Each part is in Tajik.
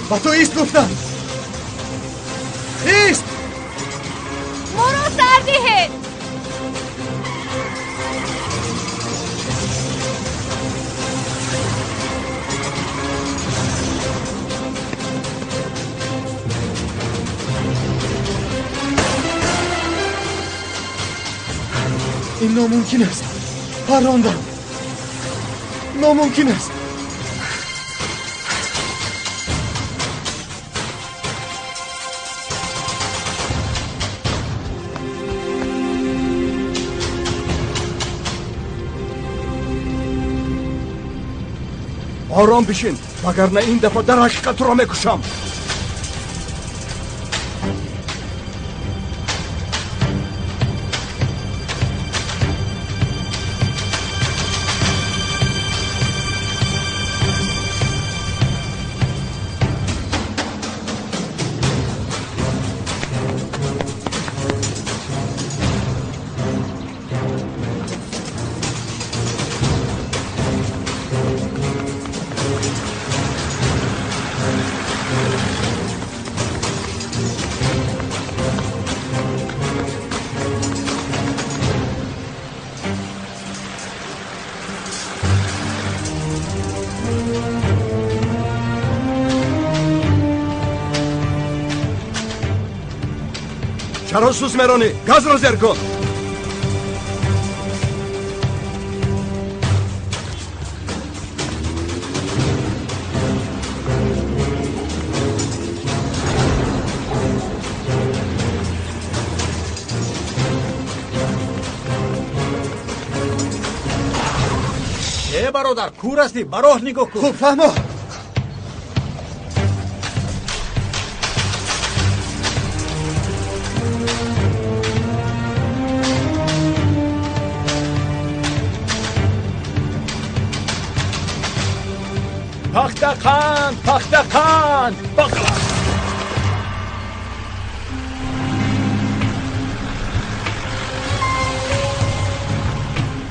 Ба ту ист гуфтам. Ист! Моро сар диҳед. Ин номумкин аст. Паррондам. Номумкин аст. Ором бишин, вагарна ин дафъа дар ҳақиқат туро мекушам. Чаро сус меронӣ? Газро зер кун. Э бародар, кур ҳастӣ, ба роҳ нигоҳ кун. Хуб, фаҳмо. Пахта қанд, пахта қанд, пахта.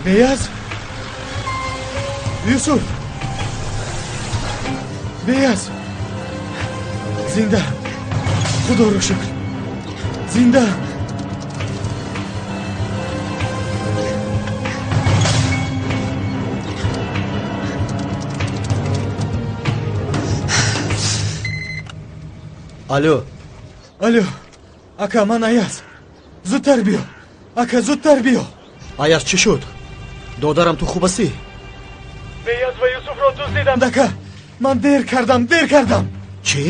Beyaz. Yusuf. Beyaz. Зинда. Худоро шукр. Зинда. Алло. Алло. Ака, ман Аяз. Зудтар биё. Ака, зудтар биё. Аяз, чӣ шуд? Додарам, ту хуб ҳастӣ? Беяз ва Юсуфро дуздиданд, ака. Ман дер кардам, дер кардам. Чӣ?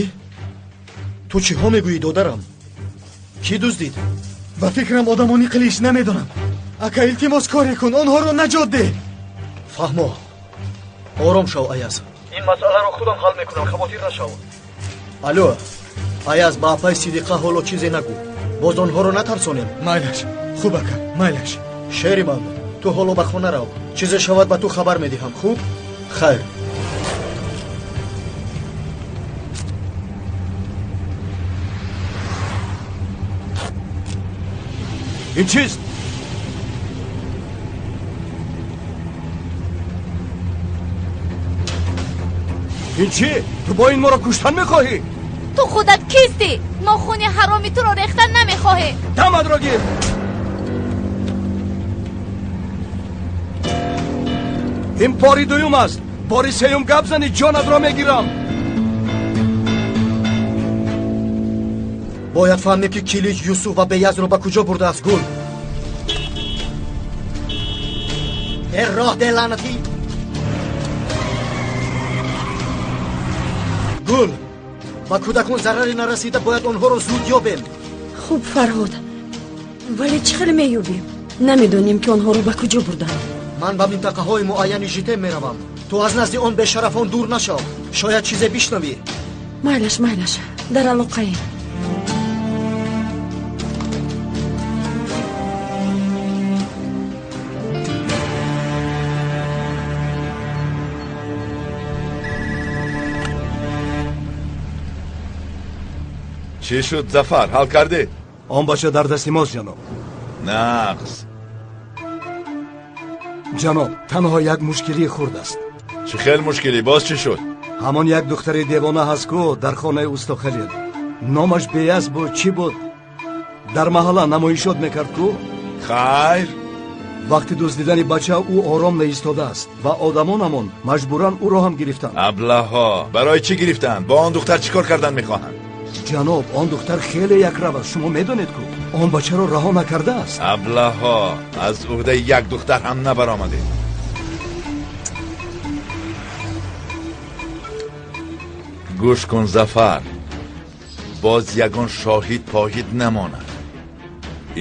Ту чиҳо мегӯӣ, додарам? Кӣ дуздид? Ба фикрам одамони қилиш, намедонам. Ака, илтимос, коре кун, онҳоро наҷот деҳ. Фаҳмо. Ором шав, Аяз. Ин масъаларо худам ҳал мекунам, хавотир нашав. Алло. Аяз, ба апай Сидиқа ҳоло чизе нагӯ. Боз онҳоро натарсонем. Майлаш. Хуб, ака, майлаш. Шери ман, ту ҳоло ба хона рав. Чизе шавад, ба ту хабар медиҳам, хуб? Хайр. Ин чист? Ин чӣ? Ту бо ин моро куштан мехоҳӣ? Ту худат кистӣ? Мо хуни ҳароми туро рехтан намехоҳем. Дамадро гир. Ин бори дуюм аст. Бори сеюм гап занӣ, ҷонатро мегирам. Бояд фаҳмем, ки Килич Юсуф ва Беязро ба куҷо бурдааст. Гул. Э роҳ де, лаънатӣ. Гул, ба кӯдакон зараре нарасида, бояд онҳоро зуд ёбем. Хуб, Фарҳод, вале чӣ хел меёбем? Намедонем, ки онҳоро ба куҷо бурданд. Ман ба минтақаҳои муайяни житем меравам. Ту аз назди он бешарафон дур нашав, шояд чизе бишнавӣ. Майлаш, майлаш, дар алоқаем. Чӣ шуд, Зафар, ҳал кардӣ? Он бача дар дасти мост, ҷаноб. Нағз. Ҷаноб, танҳо як мушкилии хурд аст. Чӣ хел мушкилӣ? Боз чӣ шуд? Ҳамон як духтари девона ҳаст ку дар хонаи усто Халил. Номаш Беяз буд, чӣ буд? Дар маҳалла намоишот мекард ку? Хайр. Вақти дуздидани бача ӯ ором наистодааст ва одамонамон маҷбуран ӯро ҳам гирифтанд. Аблаҳо, барои чӣ гирифтанд? Бо он духтар чӣ кор кардан мехоҳанд? Ҷаноб, он духтар хеле якрав аст, шумо медонед ку? Он бачаро раҳо накардааст. Аблаҳо, аз уҳдаи як духтар ҳам набаромадед. Гӯш кун Зафар, боз ягон шоҳид поҳид намонад.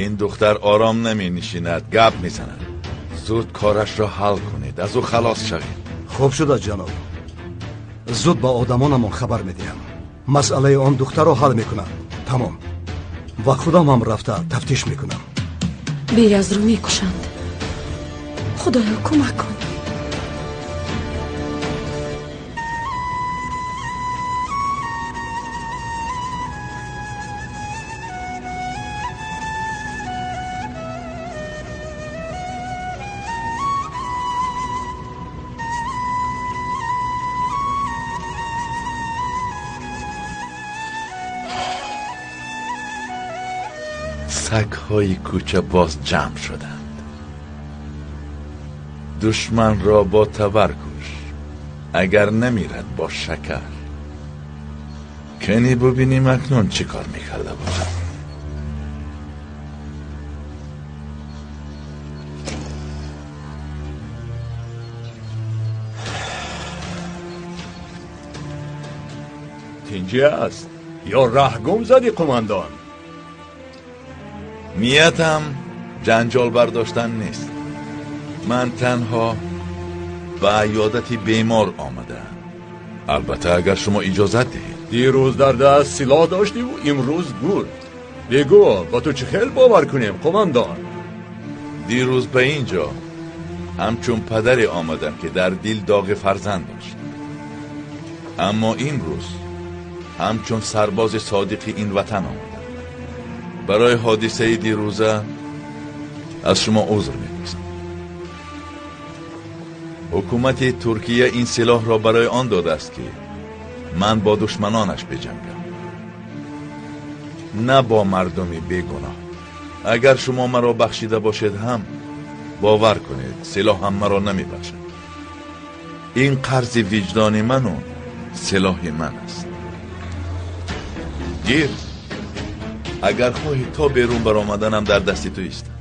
Ин духтар ором наменишинад, гап мезанад. Зуд корашро ҳал кунед, аз ӯ халос шавед. Хуб шудааст ҷаноб. Зуд ба одамонамон хабар медиҳам. Масъалаи он духтарро ҳал мекунам. Тамом. Ва худам ҳам рафта тафтиш мекунам. Беязро мекушанд. Худоё кӯмак кун. سگ‌های کوچه باز جمع شدند. دشمن را با تبر کش، اگر نمیرد با شکر. کنی ببینیم اکنون چی کار میکرده باشد. تینجی است یا ره گم زدی قماندان؟ نیتم جنجال برداشتن نیست. من تنها به عیادت بیمار آمدم. البته اگر شما اجازت دهید. دیروز در دست سلاح داشتی و امروز گول. بگو با تو چه خیل باور کنیم قماندان؟ دیروز به اینجا همچون پدری آمدم که در دل داغ فرزند داشت. اما امروز همچون سرباز صادق این وطن آمدم. برای حادثه دیروزه از شما عذر می‌پرسم. حکومت ترکیه این سلاح را برای آن داده است که من با دشمنانش بجنگم، نه با مردم بیگناه. اگر شما مرا بخشیده باشید هم باور کنید سلاح هم مرا نمیبخشد. این قرض وجدان من و سلاح من است. گیر، اگر خواهی تا بیرون برآمدنم در دست تو ایستم.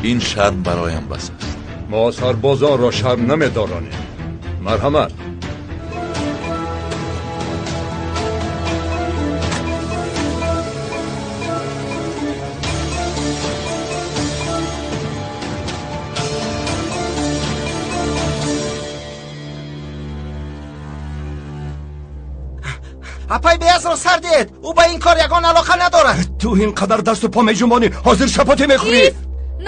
این شرم برایم بس است. ما سربازان را شرم نمی‌دارانیم. مرحمت. апай Беязро сар диҳед. Ӯ ба ин кор ягон алоқа надорад. Ту ин қадар дасту по меҷунбонӣ, ҳозир шапоте мехӯрӣ.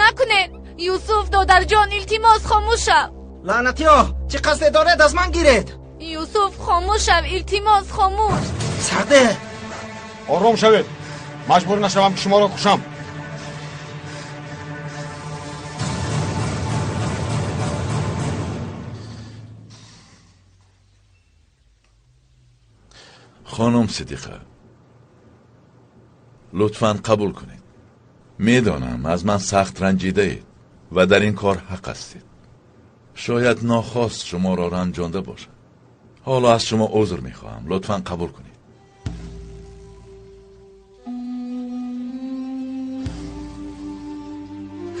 Накунед Юсуф додарҷон, илтимос хомӯш шав. Лаънатиё, чӣ қасде доред аз ман гиред? Юсуф хомӯш шав, илтимос хомӯш. Сарде. Ором шавед, маҷбур нашавам ки шуморо кушам. خانم صدیقه، لطفاً قبول کنید. میدانم از من سخت رنجیده اید و در این کار حق هستید. شاید ناخواست شما را رنجانده باشد. حالا از شما عذر میخواهم. لطفاً قبول کنید.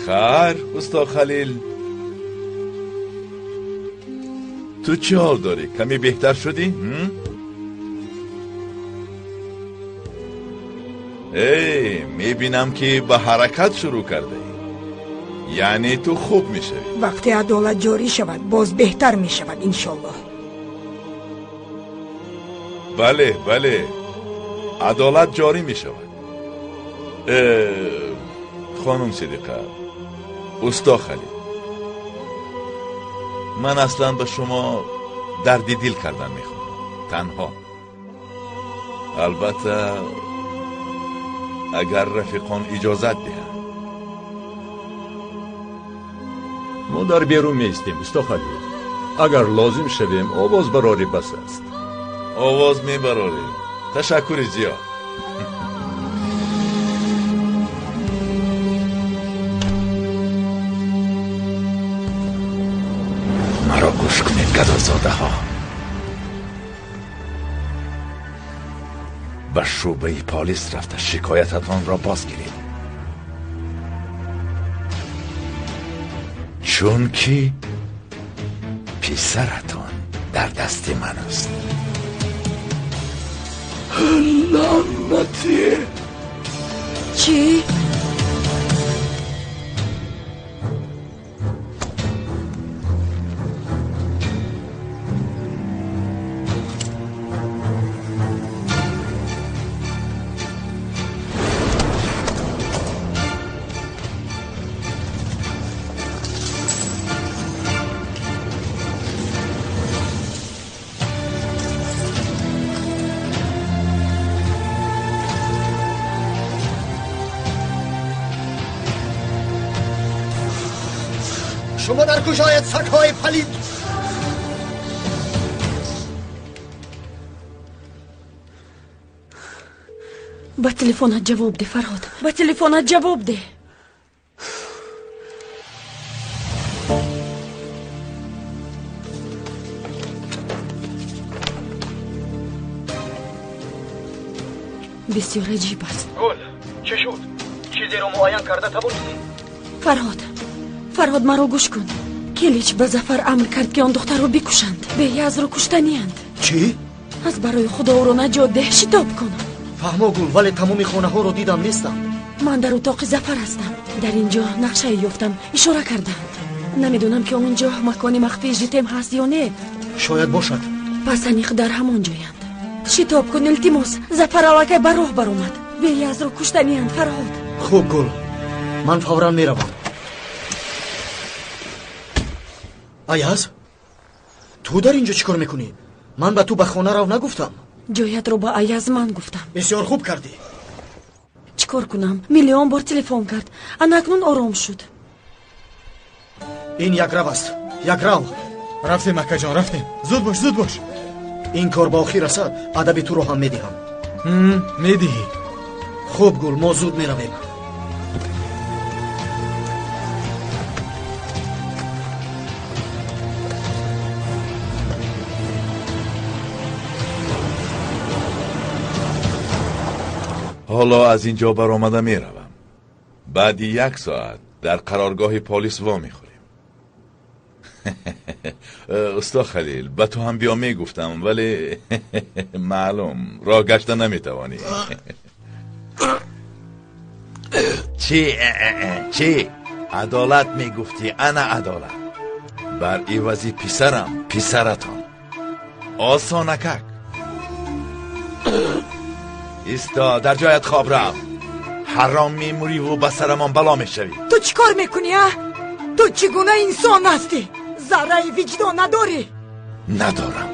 خیر استاد خلیل، تو چه حال داری؟ کمی بهتر شدی؟ ای، میبینم که به حرکت شروع کرده ای. یعنی تو خوب میشوی. وقتی عدالت جاری شود باز بهتر میشود انشالله. بله بله، عدالت جاری میشود. خانم صدیقه، استا خلیل، من اصلا به شما درد دل کردن میخواهم، تنها. البته اگر رفیقان اجازت دهند. ما در بیرون میستیم استا خلیل. Агар лозим шавем, овоз барорӣ бас аст. Овоз мебарорем. Ташаккури зиёд. Маро гӯш кунед, гадозодаҳо. Ба шӯъбаи полис рафта шикоятатонро боз гиред. Чунки писаратон дар дасти ман аст. Лаънатӣ! Чӣ? شما در کجایت سگ‌های پلید؟ Ба телефонат ҷавоб деҳ, Фарҳод, ба телефонат ҷавоб деҳ. Бисёр аҷиб аст. Гул, чӣ шуд? Чизеро муайян карда тавонистӣ? Фарҳод, Фарҳод, маро гӯш кун. Келич ба Зафар амр кард, ки он духтарро бикушанд. Беязро куштаниянд. Чӣ? Аз барои Худо ӯро наҷот деҳ, шитоб кун. Фаҳмо, Гул, вале тамоми хонаҳоро дидам, нестанд. Ман дар утоқи Зафар ҳастам. Дар ин ҷо нақшае ёфтам, ишора карданд. Намедонам, ки он ҷо макони махфии житем ҳаст ё не. Шояд бошад. Пас аниқ дар ҳамон ҷоянд. Шитоб кун, илтимос. Зафар аллакай ба роҳ баромад. Беязро куштаниянд, Фарҳод. Хуб, Гул, ман фавран меравам. Аяз, ту дар ин ҷо чӣ кор мекунӣ? Ман ба ту ба хона рав нагуфтам. Ҷоятро ба Аяз ман гуфтам. Бисёр хуб кардӣ. Чӣ кор кунам? Миллион бор телефон кард. Ана акнун ором шуд. Ин якрав аст, якрав. Рафтем, акаҷон, рафтем. Зуд бош, зуд бош. Ин кор ба охир расад, адаби туро ҳам медиҳам. Медиҳӣ. Хуб, Гул, мо зуд меравем. Ҳоло аз ин ҷо баромада меравам. Баъди як соат дар қароргоҳи полис вомехӯрем. Усто Халил, ба ту ҳам биё мегуфтам, вале маълум, роҳ гашта наметавонӣ. Чӣ? Чӣ? Адолат мегуфтӣ, ана адолат. Бар ивази писарам, писаратон. Осонакак. Исто, дар ҷоят хоб рав. Ҳаром мемуриву ба сарамон бало мешавӣ. Ту чӣ кор мекунӣ, а? Ту чӣ гуна инсон ҳастӣ? Зарраи виҷдон надорӣ? Надорам,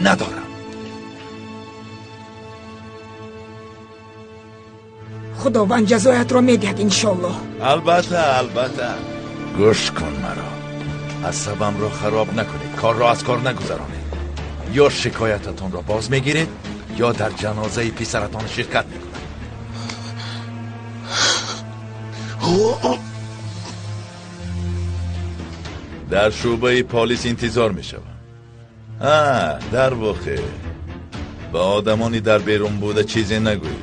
надорам. Худованд ҷазоятро медиҳад, иншоллоҳ. Албатта, албатта. Гӯш кун маро. Асабамро хароб накунед, корро аз кор нагузаронед. Ё шикоятатонро боз мегиред, ё дар ҷанозаи писаратон ширкат мекунад. Дар шӯъбаи полис интизор мешавам. Дар воқеъ ба одамони дар берун буда чизе нагӯӣ,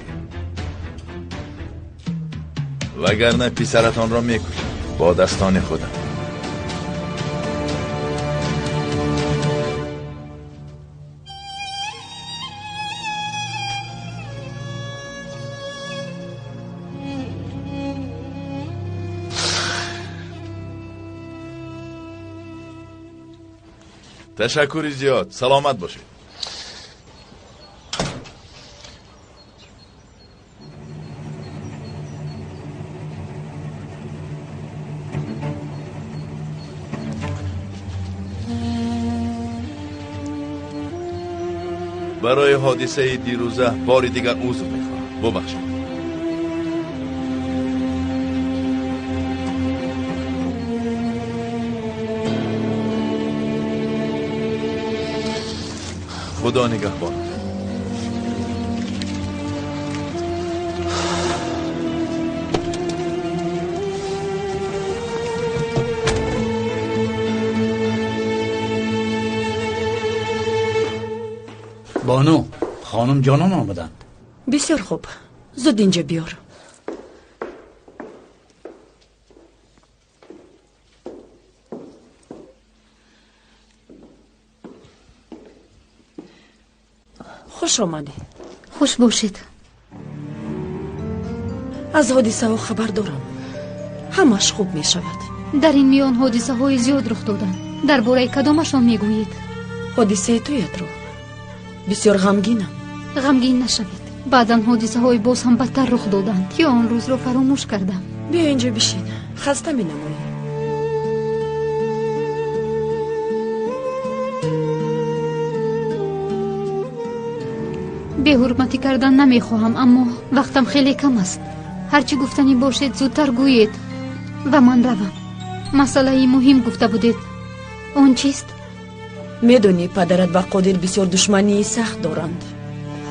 вагарна писаратонро мекушам бо дастони худам. Ташаккури зиёд, саломат бошед. Барои ҳодисаи дирӯза бори дигар узр мехоҳам. Бубахшед. Худо нигаҳбон. Бону, хонум ҷонон омаданд. Бисёр хуб, зуд инҷо биёр. Хуш омадӣ. Хуш бошед. Аз ҳодисаҳо хабар дорам. Ҳамаш хуб мешавад. Дар ин миён ҳодисаҳои зиёд рух доданд. Дар бораи кадомашон мегӯед? Ҳодисаи туятро. Бисёр ғамгинам. Ғамгин нашавед. Баъдан ҳодисаҳои боз ҳам бадтар рух доданд, ки он рӯзро фаромӯш кардам. Биё инҷо бишин. Хаста менамоӣ. Беҳурматӣ кардан намехоҳам, аммо вақтам хеле кам аст. Ҳарчи гуфтанӣ бошед, зудтар гӯед ва ман равам. Масъалаи муҳим гуфта будед. Он чист? Медонӣ, падарат ва Қодир бисёр душмании сахт доранд.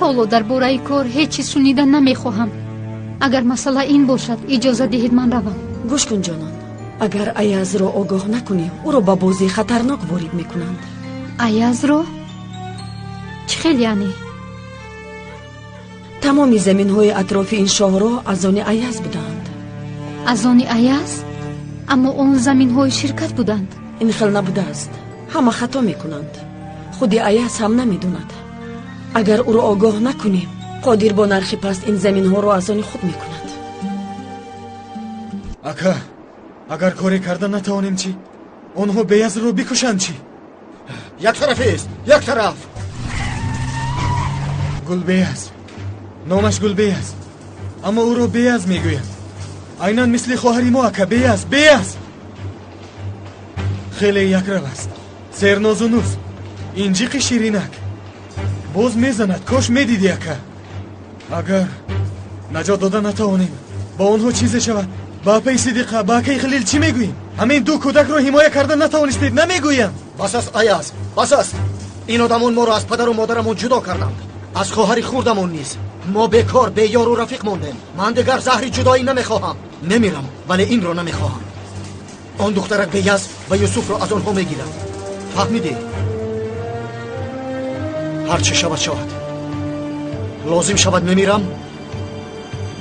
Ҳоло дар бораи кор ҳеҷ чиз шунида намехоҳам. Агар масъала ин бошад, иҷоза диҳед ман равам. Гӯш кун, ҷонон. Агар Аязро огоҳ накунӣ, ӯро ба бозии хатарнок ворид мекунанд. Аязро? Чӣ хел яъне? Тамоми заминҳои атрофи ин шоҳроҳ аз они Аяз буданд. Аз они Аяз? Аммо он заминҳои ширкат буданд. Ин хел набудааст. Ҳама хато мекунанд. Худи Аяз ҳам намедонад. Агар ӯро огоҳ накунем, Қодир бо нархи паст ин заминҳоро аз они худ мекунад. Ака, агар коре карда натавонем чӣ? Онҳо Беязро бикушанд чӣ? Як тарафест, як тараф. Гулбеяз. Номаш Гулбеяз. Аммо ӯро Беяз мегӯянд. Айнан мисли хоҳари мо, ака, Беяз, Беяз. Хеле якрав аст. Сернозу нуз. Инҷиқи ширинак. Боз мезанад, кош медидӣ, ака. Агар наҷот дода натавонем, ба онҳо чизе шавад, ба апаи Сидиқа, ба акаи Халил чӣ мегӯем? Ҳамин ду кӯдакро ҳимоя карда натавонистед, намегӯям. Бас аст, Аяз, бас аст. Ин одамон моро аз падару модарамон ҷудо карданд. Аз хоҳари хурдамон низ. Мо бекор, беёру рафиқ мондем. Ман дигар заҳри ҷудоӣ намехоҳам. Мемирам, вале инро намехоҳам. Он духтарак Беяз ва Юсуфро аз онҳо мегирад. Фаҳмидӣ? Ҳарчи шавад шавад. Лозим шавад мемирам,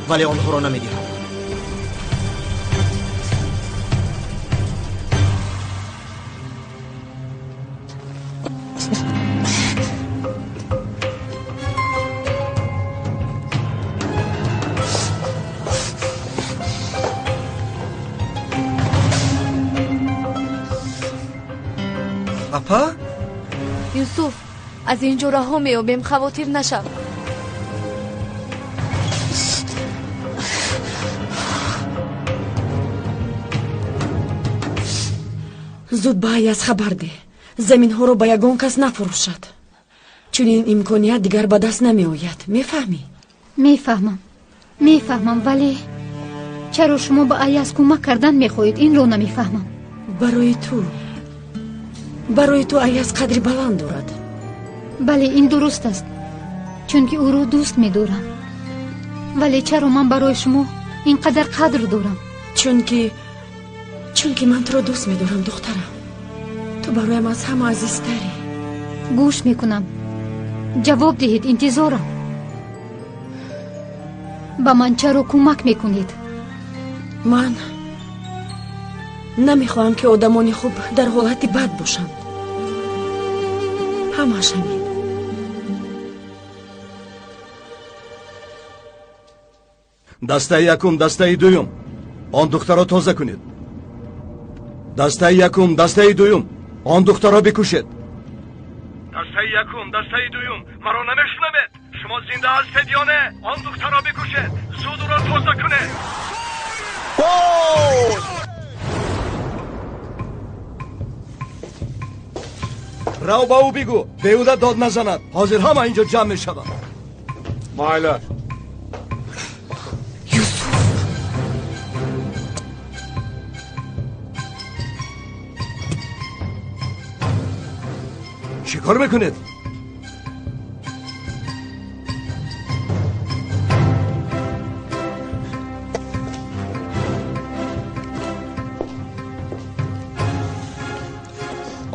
вале онҳоро намегирам. Апа? Юсуф, аз ин ҷо раҳо меёбем, хавотир нашав. Зуд ба Аяз хабар деҳ. Заминҳоро ба ягон кас нафурӯшад. Чунин имконият дигар ба даст намеояд. Мефаҳмӣ? Мефаҳмам, мефаҳмам, вале чаро шумо ба Аяз кӯмак кардан мехоҳед, инро намефаҳмам. Барои ту, барои ту Аяз қадри баланд дорад. Бале, ин дуруст аст, чунки ӯро дӯст медорам. Вале чаро ман барои шумо ин қадар қадр дорам? Чунки ман туро дӯст медорам, духтарам. Ту бароям аз ҳама азизтарӣ. Гӯш мекунам. Ҷавоб диҳед, интизорам. Ба ман чаро кӯмак мекунед? Ман намехоҳам, ки одамони хуб дар ҳолати бад бошанд. Ҳамааш ҳамин. Дастаи якум, дастаи дуюм. Он духтаро тоза кунед. Дастаи якум, дастаи дуюм. Он духтаро бикушед. Дастаи якум, дастаи дуюм. Маро намешунавед? Шумо зинда ҳастед ё не? Он духтаро бикушед. Зуд ӯро тоза кунед. Рав ба ӯ бигӯ, беҳуда дод назанад. Ҳозир ҳама инҷо ҷамъ мешаванд. Майлаш. Юсуф, чӣ кор мекунед?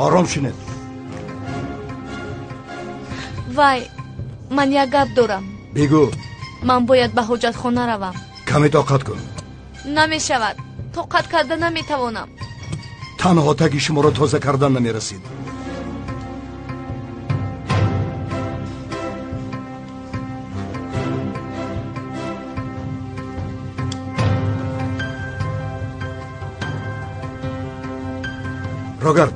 Ором шинед. Вай, ман як гап дорам. Бигӯ. Ман бояд ба ҳоҷатхона равам. Каме тоқат кун. Намешавад. Тоқат карда наметавонам. Танҳо таги шуморо тоза кардан намерасид. Рогард,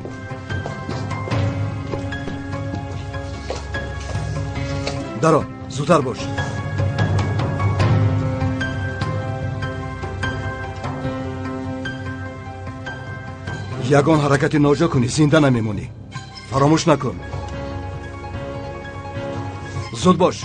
даро, зудтар бош. Ягон ҳаракати ноҷо кунӣ, зинда намемонӣ. Фаромӯш накун. Зуд бош.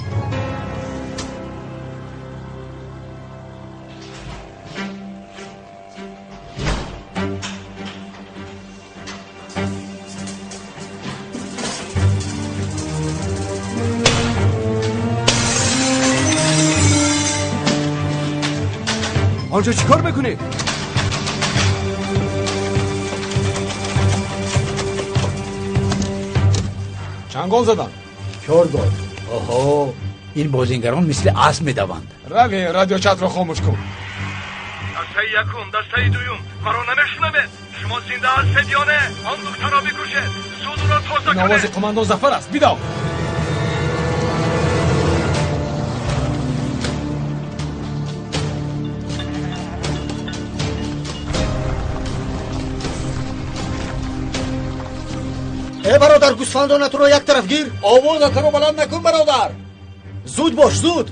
آنجا چیکار میکنی؟ چند گل زدن؟ 4 گل. آها، این بازیگران مثل اسب میدوند. روی رادیو چت رو خاموش کن. دسته یکم، دسته دوم، مرا نمیشنوید. شما زنده هستید یا نه؟ آن دختر را بکشید. زود او را تازه کنید. آواز قماندان ظفر است. بیدو. Э бародар, гӯсфандонатро як тараф гир. Овозатро баланд накун бародар. Зуд бош, зуд.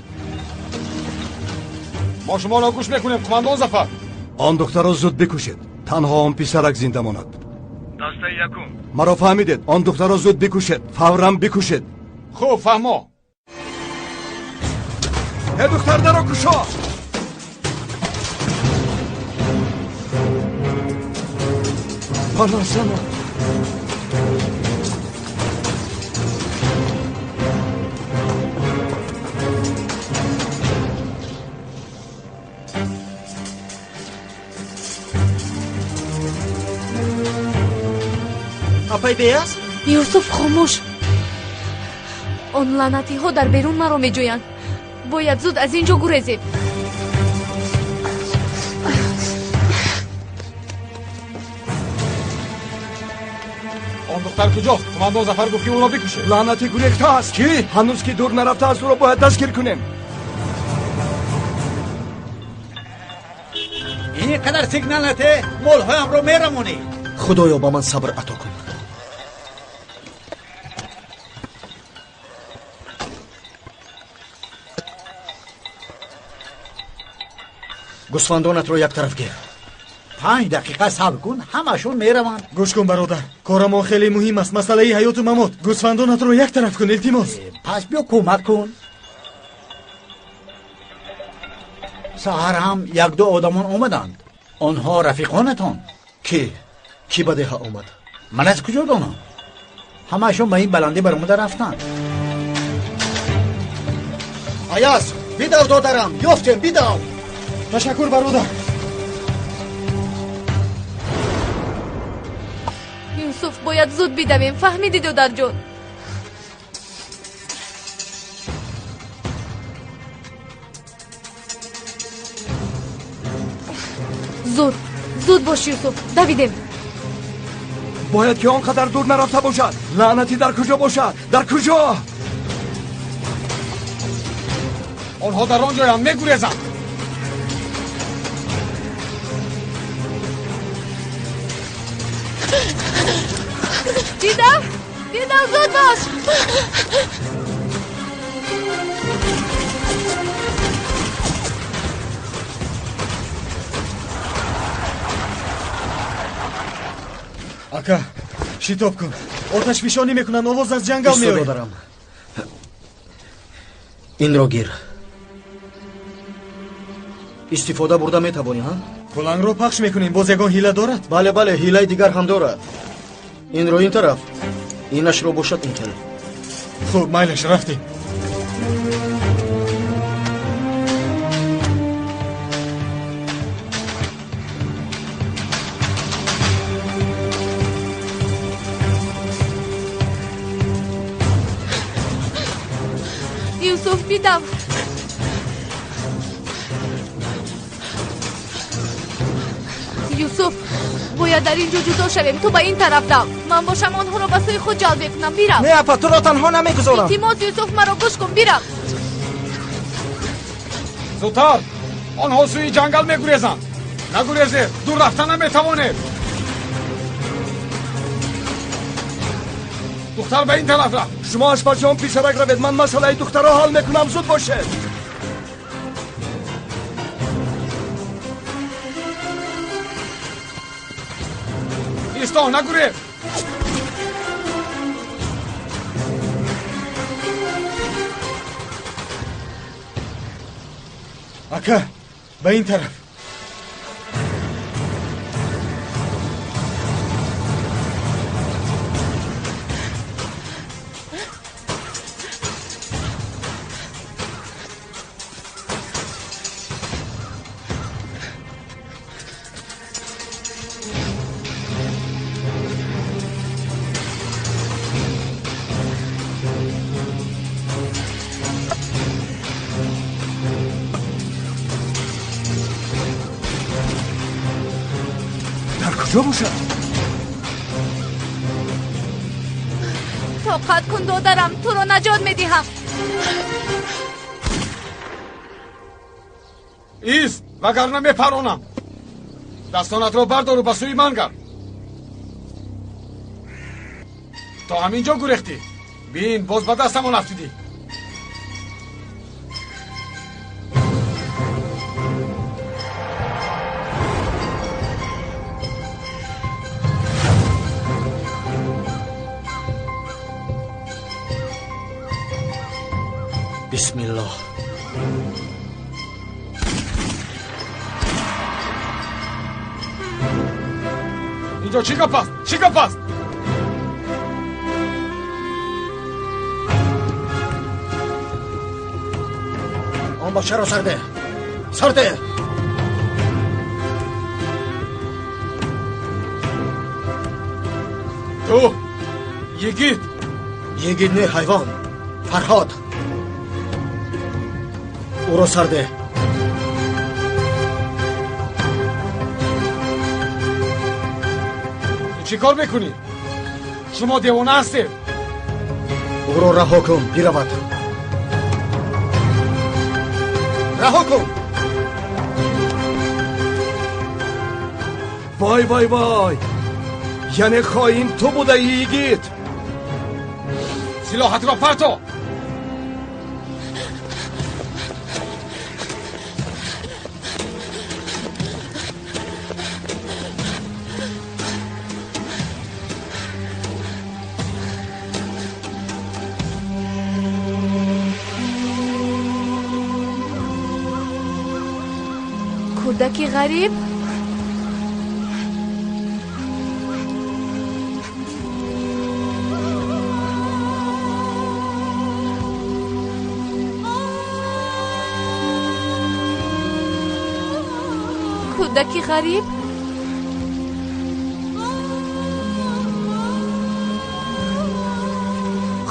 Мо шуморо гӯш мекунем, қумандон Зафар. Он духтарро зуд бикушед. Танҳо он писарак зинда монад. Дастаи якум. Маро фаҳмидед? Он духтарро зуд бикушед, фавран бикушед. Хуб, фаҳмо. Э духтар, даро кушо. Баласана. Апай беяз? Юсуф, хомӯш. Он лаънатиҳо дар берун маро меҷӯянд. Бояд зуд аз ин ҷо гурезем. Он духтар куҷост? Қумандон Зафар гуфт ки ӯро бикушед. Лаънатӣ гурехтааст. Чӣ? Ҳанӯз ки дур нарафтааст, ӯро бояд дастгир кунем. Ин қадар сигнал нате, молҳоямро мерамонӣ. Худоё, ба ман сабр ато кун. Гӯсфандонатро як тараф гир. 5 дақиқа сабр кун, ҳамашон мераванд. Гӯш кун бародар, корамон хеле муҳим аст, масъалаи ҳаёту мамот. Гӯсфандонатро як тараф кун, илтимос. Пас биё кӯмак кун. Саҳар ҳам як-ду одамон омаданд. Онҳо рафиқонатон. Кӣ? Кӣ ба деҳа омад? Ман аз куҷо донам? Ҳамаашон ба ин баландӣ баромада рафтанд. Аяз, бидав додарам, ёфтем, бидав. Ташаккур бародар. Юсуф, бояд зуд бидавем, фаҳмидӣ додарҷон? Зуд, зуд бош Юсуф, давидем. Бояд ки он қадар дур нарафта бошад. Лаънатӣ дар куҷо бошад? Дар куҷо? Онҳо дар он ҷоянд, мегурезанд. Бидав, бидав, зуд бош. Ака, шитоб кун. Оташфишонӣ мекунанд, овоз аз ҷангал меояд. Додарам, инро гир. Истифода бурда метавонӣ, ҳа? Кулангро пахш мекунем, боз ягон ҳила дорад? Бале, бале, ҳилаи дигар ҳам дорад. Инро ин тараф, инашро бошад ин хел. Хуб, майлаш, рафтем. Бидав. Юсуф, бояд дар ин ҷо ҷудо шавем. Ту ба ин тараф дав, ман бошам онҳоро ба сӯи худ ҷалб мекунам. Бирав. Не, апа, туро танҳо намегузорам. Илтимос, Юсуф, маро гӯш кун, бирав. Зудтар, онҳо сӯи ҷангал мегурезанд. Нагурезед, дур рафта наметавонед. Духтар ба ин тараф рафт. Шумо ашпазҷон, писарак равед, ман масъалаи духтарро ҳал мекунам. Зуд бошед. Исто, нагурез. Ака, ба ин тараф. Куҷо бошад? Тоқат кун, додарам, туро наҷот медиҳам. Ист, вагарна мепаронам. Дастонатро бардору ба сӯи ман гард. То ҳамин ҷо гурехтӣ. Бин, боз ба дастамон афтидӣ. Бисмиллоҳ. Инҷо чӣ гап аст? Чӣ гап аст? Он бачаро сарде, сарде. Ту йигит. Йигит не, ҳайвон. Фарҳод, ӯро сарде. Чӣ кор мекунӣ? Шумо девона ҳастед. Ӯро раҳо кун, биравад. Раҳо кун. Вой, вой, вой, яъне хоин ту будаӣ, йигит. Силоҳатро парто. Кӯдаки ғариб. Кӯдаки ғариб.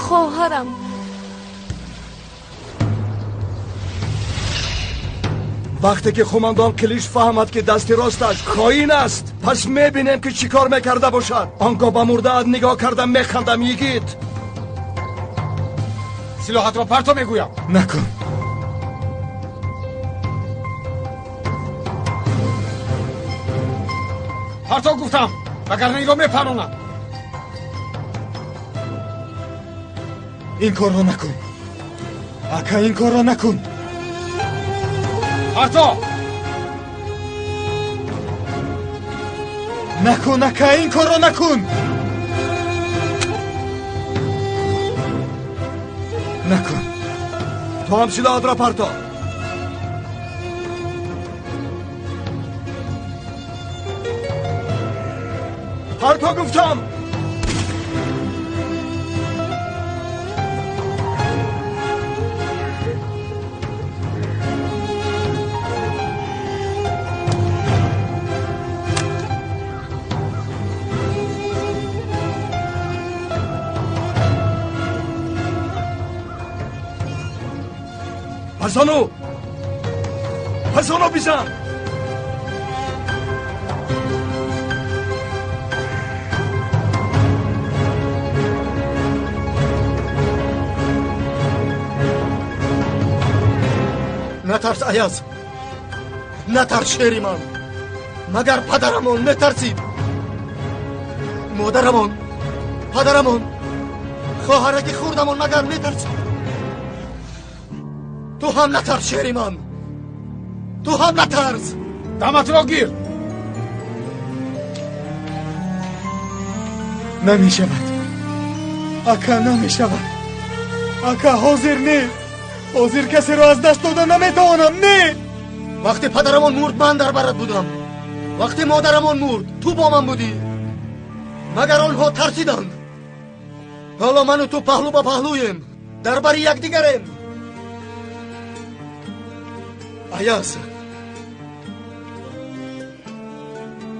Хоҳарам. Вақте ки хумандон Килиш фаҳмад, ки дасти росташ хоин аст, пас мебинем, ки чӣ кор мекарда бошад. Он гоҳ ба мурдаат нигоҳ карда механдам, йигит. Силоҳатро парто, мегӯям. Накун. Парто гуфтам, вагарна инро мепаронам. Ин корро накун, ака, ин корро накун. Парто! Накун, ака, ин корро накун. Накун. Ту ҳам силоҳатро парто. Парто гуфтам. Пасону! Пасону бизан! Натарс, Аяз! Натарс, шери ман! Магар падарамон метарсид? Модарамон, падарамон, хоҳараки хурдамон магар метарсид? Ту ҳам натарс, шери ман! Ту ҳам натарс! Даматро гир! Намешавад. Ака, намешавад. Ака, ҳозир не. Ҳозир касеро аз даст дода наметавонам. Не! Вақте падарамон мурд, ман дар барат будам. Вақте модарамон мурд, ту бо ман будӣ. Магар онҳо тарсиданд? Ҳоло ману ту паҳлӯ ба паҳлӯем, дар бари якдигарем. Аяз,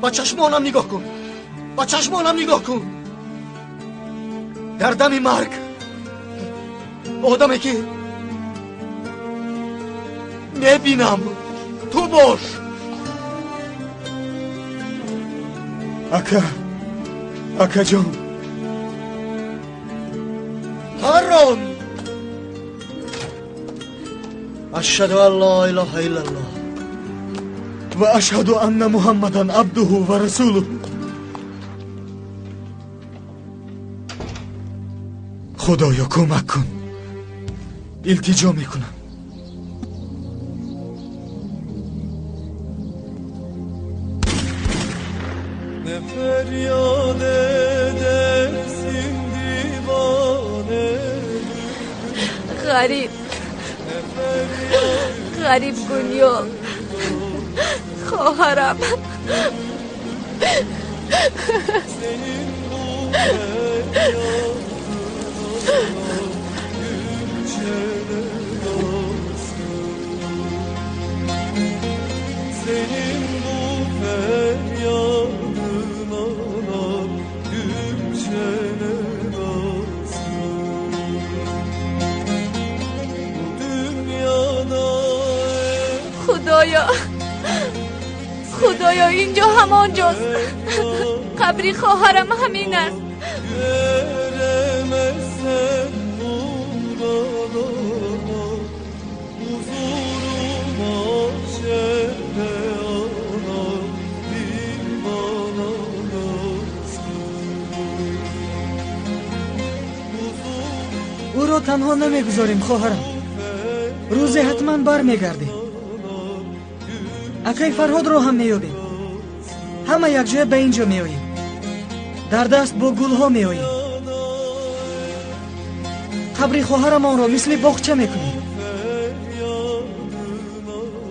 ба чашмонам нигоҳ кун, ба чашмонам нигоҳ кун. Дар дами марг одаме ки мебинам ту бош. Ака, акаҷон. Ҳаррон! Ашҳаду ан ло илоҳа иллаллоҳ ва ашҳаду анна Муҳаммадан абдуҳу ва расулуҳ. Худоё, кӯмак кун. Илтиҷо мекунам. Ғариб, ғариб Гунёл, хоҳарам. Худоё, Худоё, инҷо ҳамон ҷост. Қабри хоҳарам ҳамин аст. Ӯро танҳо намегузорем, хоҳарам. Рӯзе ҳатман бармегардем. Акай Фарҳодро ҳам меёбем. Ҳама якҷоя ба ин ҷо меоем. Дар даст бо гулҳо меоем. Қабри хоҳарамонро мисли боғча мекунем.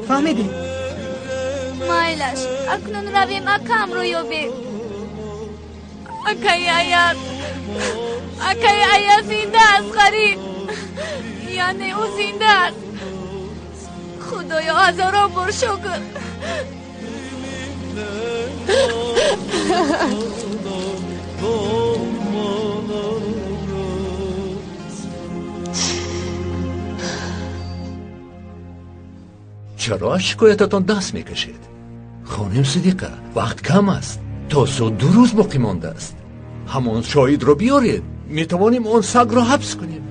Фаҳмидӣ? Майлаш, акнун равем акамро ёбем. Акаи Аяз, акаи Аяз зинда аст, Ғариб. Яъне ӯ зинда аст. Худоё, ҳазорон бор шукр. Чаро аз шикоятатон даст мекашед? Хоним Сидиқа, вақт кам аст. То суд 2 рӯз боқӣ мондааст. Ҳамон шоҳидро биёред, метавонем он сагро ҳабс кунем.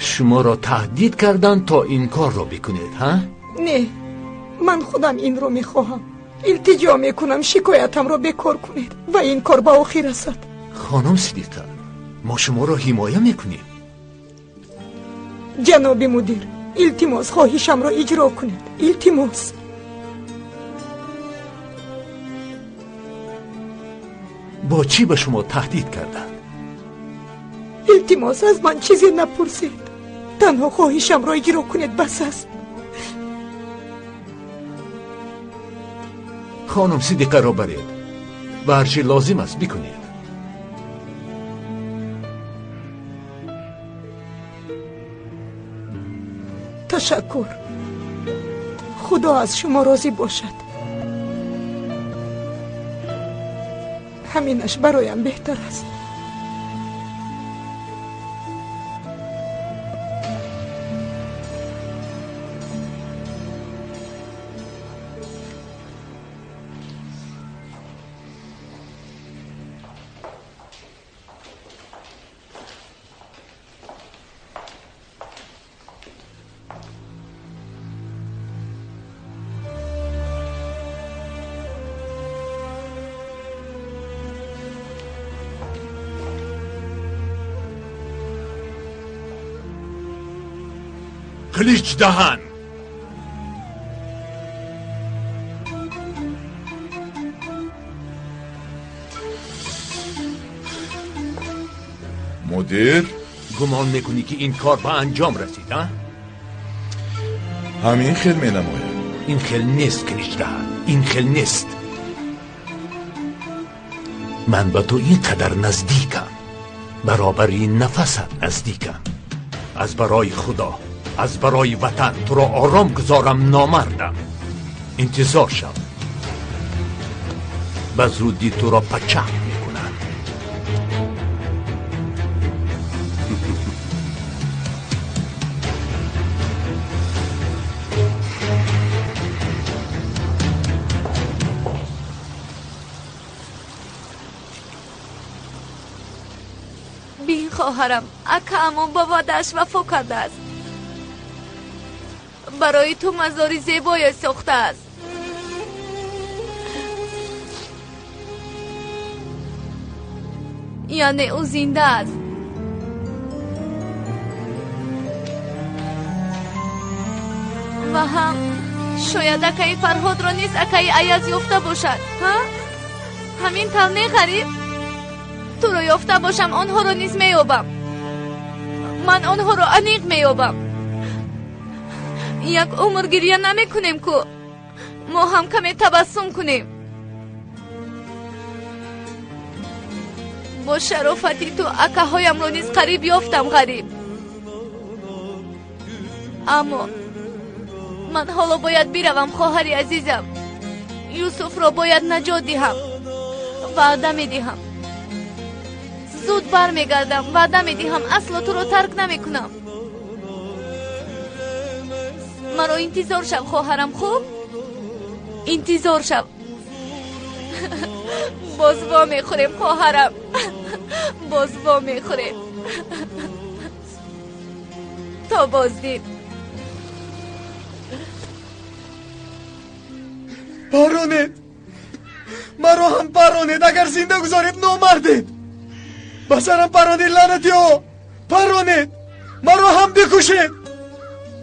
Шуморо таҳдид карданд то ин корро бикунед, ҳа? Не, ман худам инро мехоҳам. Илтиҷо мекунам шикоятамро бекор кунед ва ин кор ба охир расад. Хонум Сидиқа, мо шуморо ҳимоя мекунем. Ҷаноби мудир, илтимос хоҳишамро иҷро кунед. Илтимос. Бо чӣ ба шумо таҳдид карданд? Илтимос, аз ман чизе напурсед. Танҳо хоҳишамро иҷро кунед, бас аст. Хонум Сидиқаро баред ва ҳар чӣ лозим аст бикунед. Ташаккур. Худо аз шумо розӣ бошад. Ҳаминаш бароям беҳтар аст. Қиличдаҳан. Мудир, гумон мекунӣ ки ин кор ба анҷом расид, а? Ҳамин хел менамояд. Ин хел нест, Қиличдаҳан, ин хел нест. Ман ба ту ин қадар наздикам, баробари нафасат наздикам. Аз барои Худо, аз барои ватан туро ором гузорам номардам. Интизор шав, ба зудӣ туро пачақ мекунам. Бин хоҳарам, акаамон ба ваъдааш вафо кардааст. Барои ту мазори зебое сохтааст. Яъне ӯ зинда аст. Ва ҳам шояд акаи Фарҳодро низ акаи Аяз ёфта бошад. Ҳа? Ҳамин тавр не, ғариб? Туро ёфта бошам, онҳоро низ меёбам. Ман онҳоро аниқ меёбам. Як умр гирья намекунем ку, мо ҳам каме табассум кунем. Бо шарофати ту акаҳоямро низ қариб ёфтам, ғариб. Аммо ман ҳоло бояд биравам, хоҳари азизам. Юсуфро бояд наҷот диҳам. Ваъда медиҳам, зуд бармегардам. Ваъда медиҳам, асло туро тарк намекунам. Маро интизор шав, хоҳарам, хуб? Интизор шав. Боз во мехӯрем, хоҳарам, боз во мехӯрем. То боздид. Паронед, маро ҳам паронед. Агар зинда гузоред номардед. Ба сарам паронед, лаънатиҳо. Паронед, маро ҳам бикушед.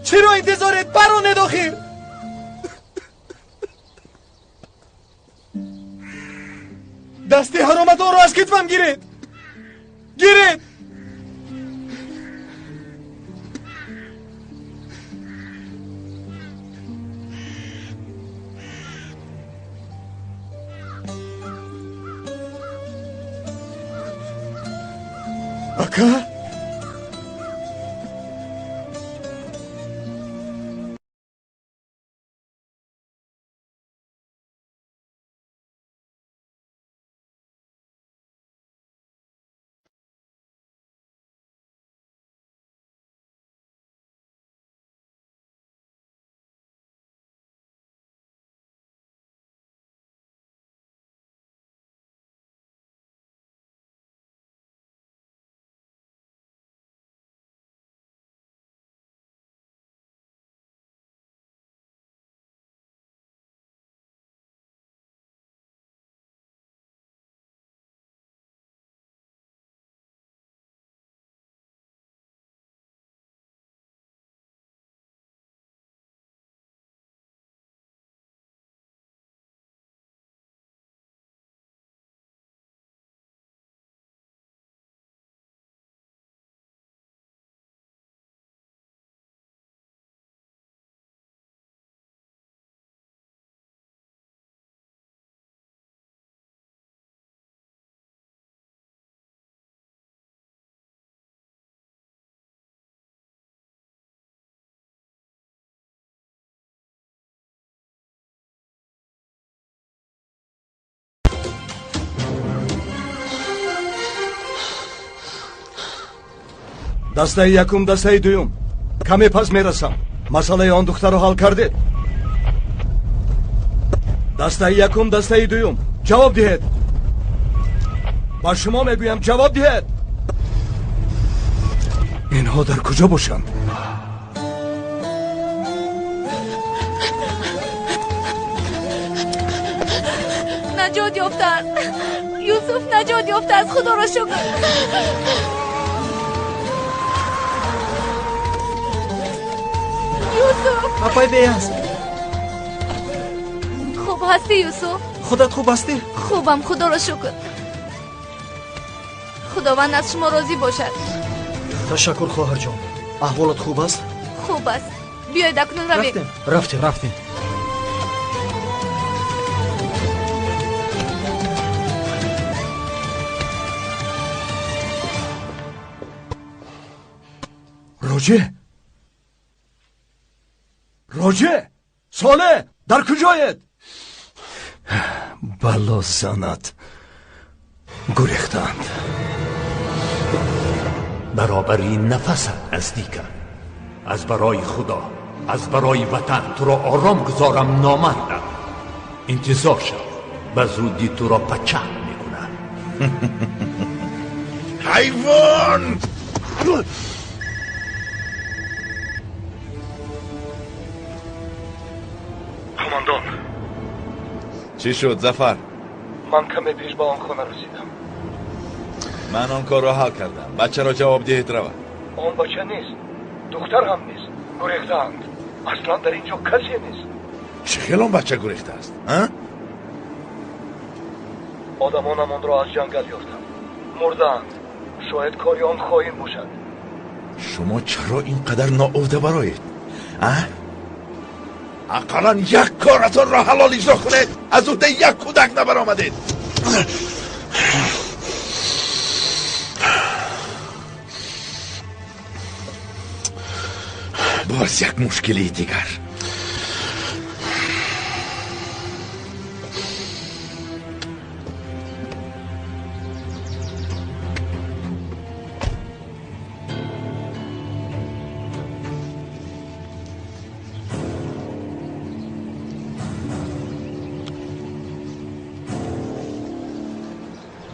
Чиро интизоред? Паронед охир. Дасти ҳароматонро аз китфам гиред. Гиред. Ака? Дастаи якум, дастаи дуюм. Каме пас мерасам. Масъалаи он духтарро ҳал кардед? Дастаи якум, дастаи дуюм. Ҷавоб диҳед. Ба шумо мегӯям, ҷавоб диҳед. Инҳо дар куҷо бошанд? Наҷот ёфтааст. Юсуф наҷот ёфтааст. Худоро шукр. Апай Беяз. Хуб ҳастӣ, Юсуф? Худат хуб ҳастӣ? Хубам, худоро шукр. Худованд аз шумо розӣ бошад. Ташаккур, хоҳарҷон. Аҳволат хуб аст? Хуб аст. Биёед акнун равем. Рафтем, рафтем. Роҷе, Роҷе, Соле, дар куҷоед? Бало занад, гурехтаанд. Баробари нафасат наздикам. Аз барои Худо, аз барои ватан туро ором гузорам номардам. Интизор шав, ба зудӣ туро пачақ мекунам. Ҳайвон! Командан. Чӣ шуд, Зафар? Ман каме пеш ба он хона расидам. Ман он корро ҳал кардам. Бачаро ҷавоб диҳед, равад. Он бача нест, духтар ҳам нест. Гурехтаанд. Аслан дар инҷо касе нест. Чӣ хел он бача гурехтааст? Одамонам онро аз ҷангал ёфтанд. Мурдаанд. Шояд кори он хоин бошад. Шумо чаро ин қадар ноуҳда бароед? Ақаллан як коратонро ҳалол иҷро кунед. Аз уҳдаи як кӯдак набаромадед. Боз як мушкилии дигар.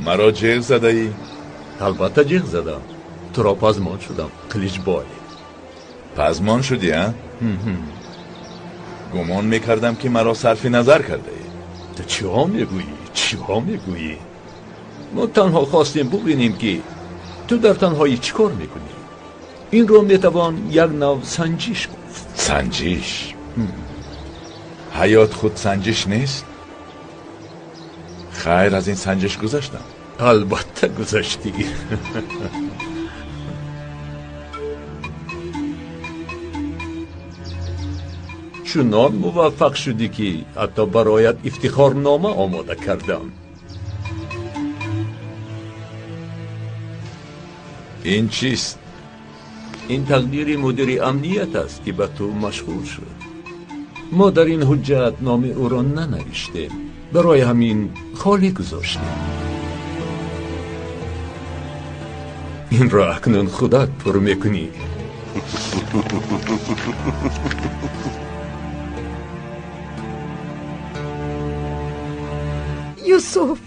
Маро ҷеғ задаӣ? Албатта ҷеғ задам. Туро пазмон шудам, Қиличбой. Пазмон шудӣ, а? Гумон мекардам, ки маро сарфи назар кардаӣ. Ту чиҳо мегӯӣ? Чиҳо мегӯӣ? Мо танҳо хостем бубинем, ки ту дар танҳоӣ чӣ кор мекунӣ. Инро метавон як нав санҷиш гуфт. Санҷиш? Ҳаёт худ санҷиш нест? Хайр, аз ин санҷиш гузаштам. Албатта гузаштӣ. Чунон муваффақ шудӣ, ки ҳатто бароят ифтихорнома омода кардам. Ин чист? Ин тақдири мудири амният аст, ки ба ту машғул шуд. Мо дар ин ҳуҷҷат номи ӯро нанавиштем, барои ҳамин холӣ гузоштем. Инро акнун худат пур мекунӣ. Юсуф,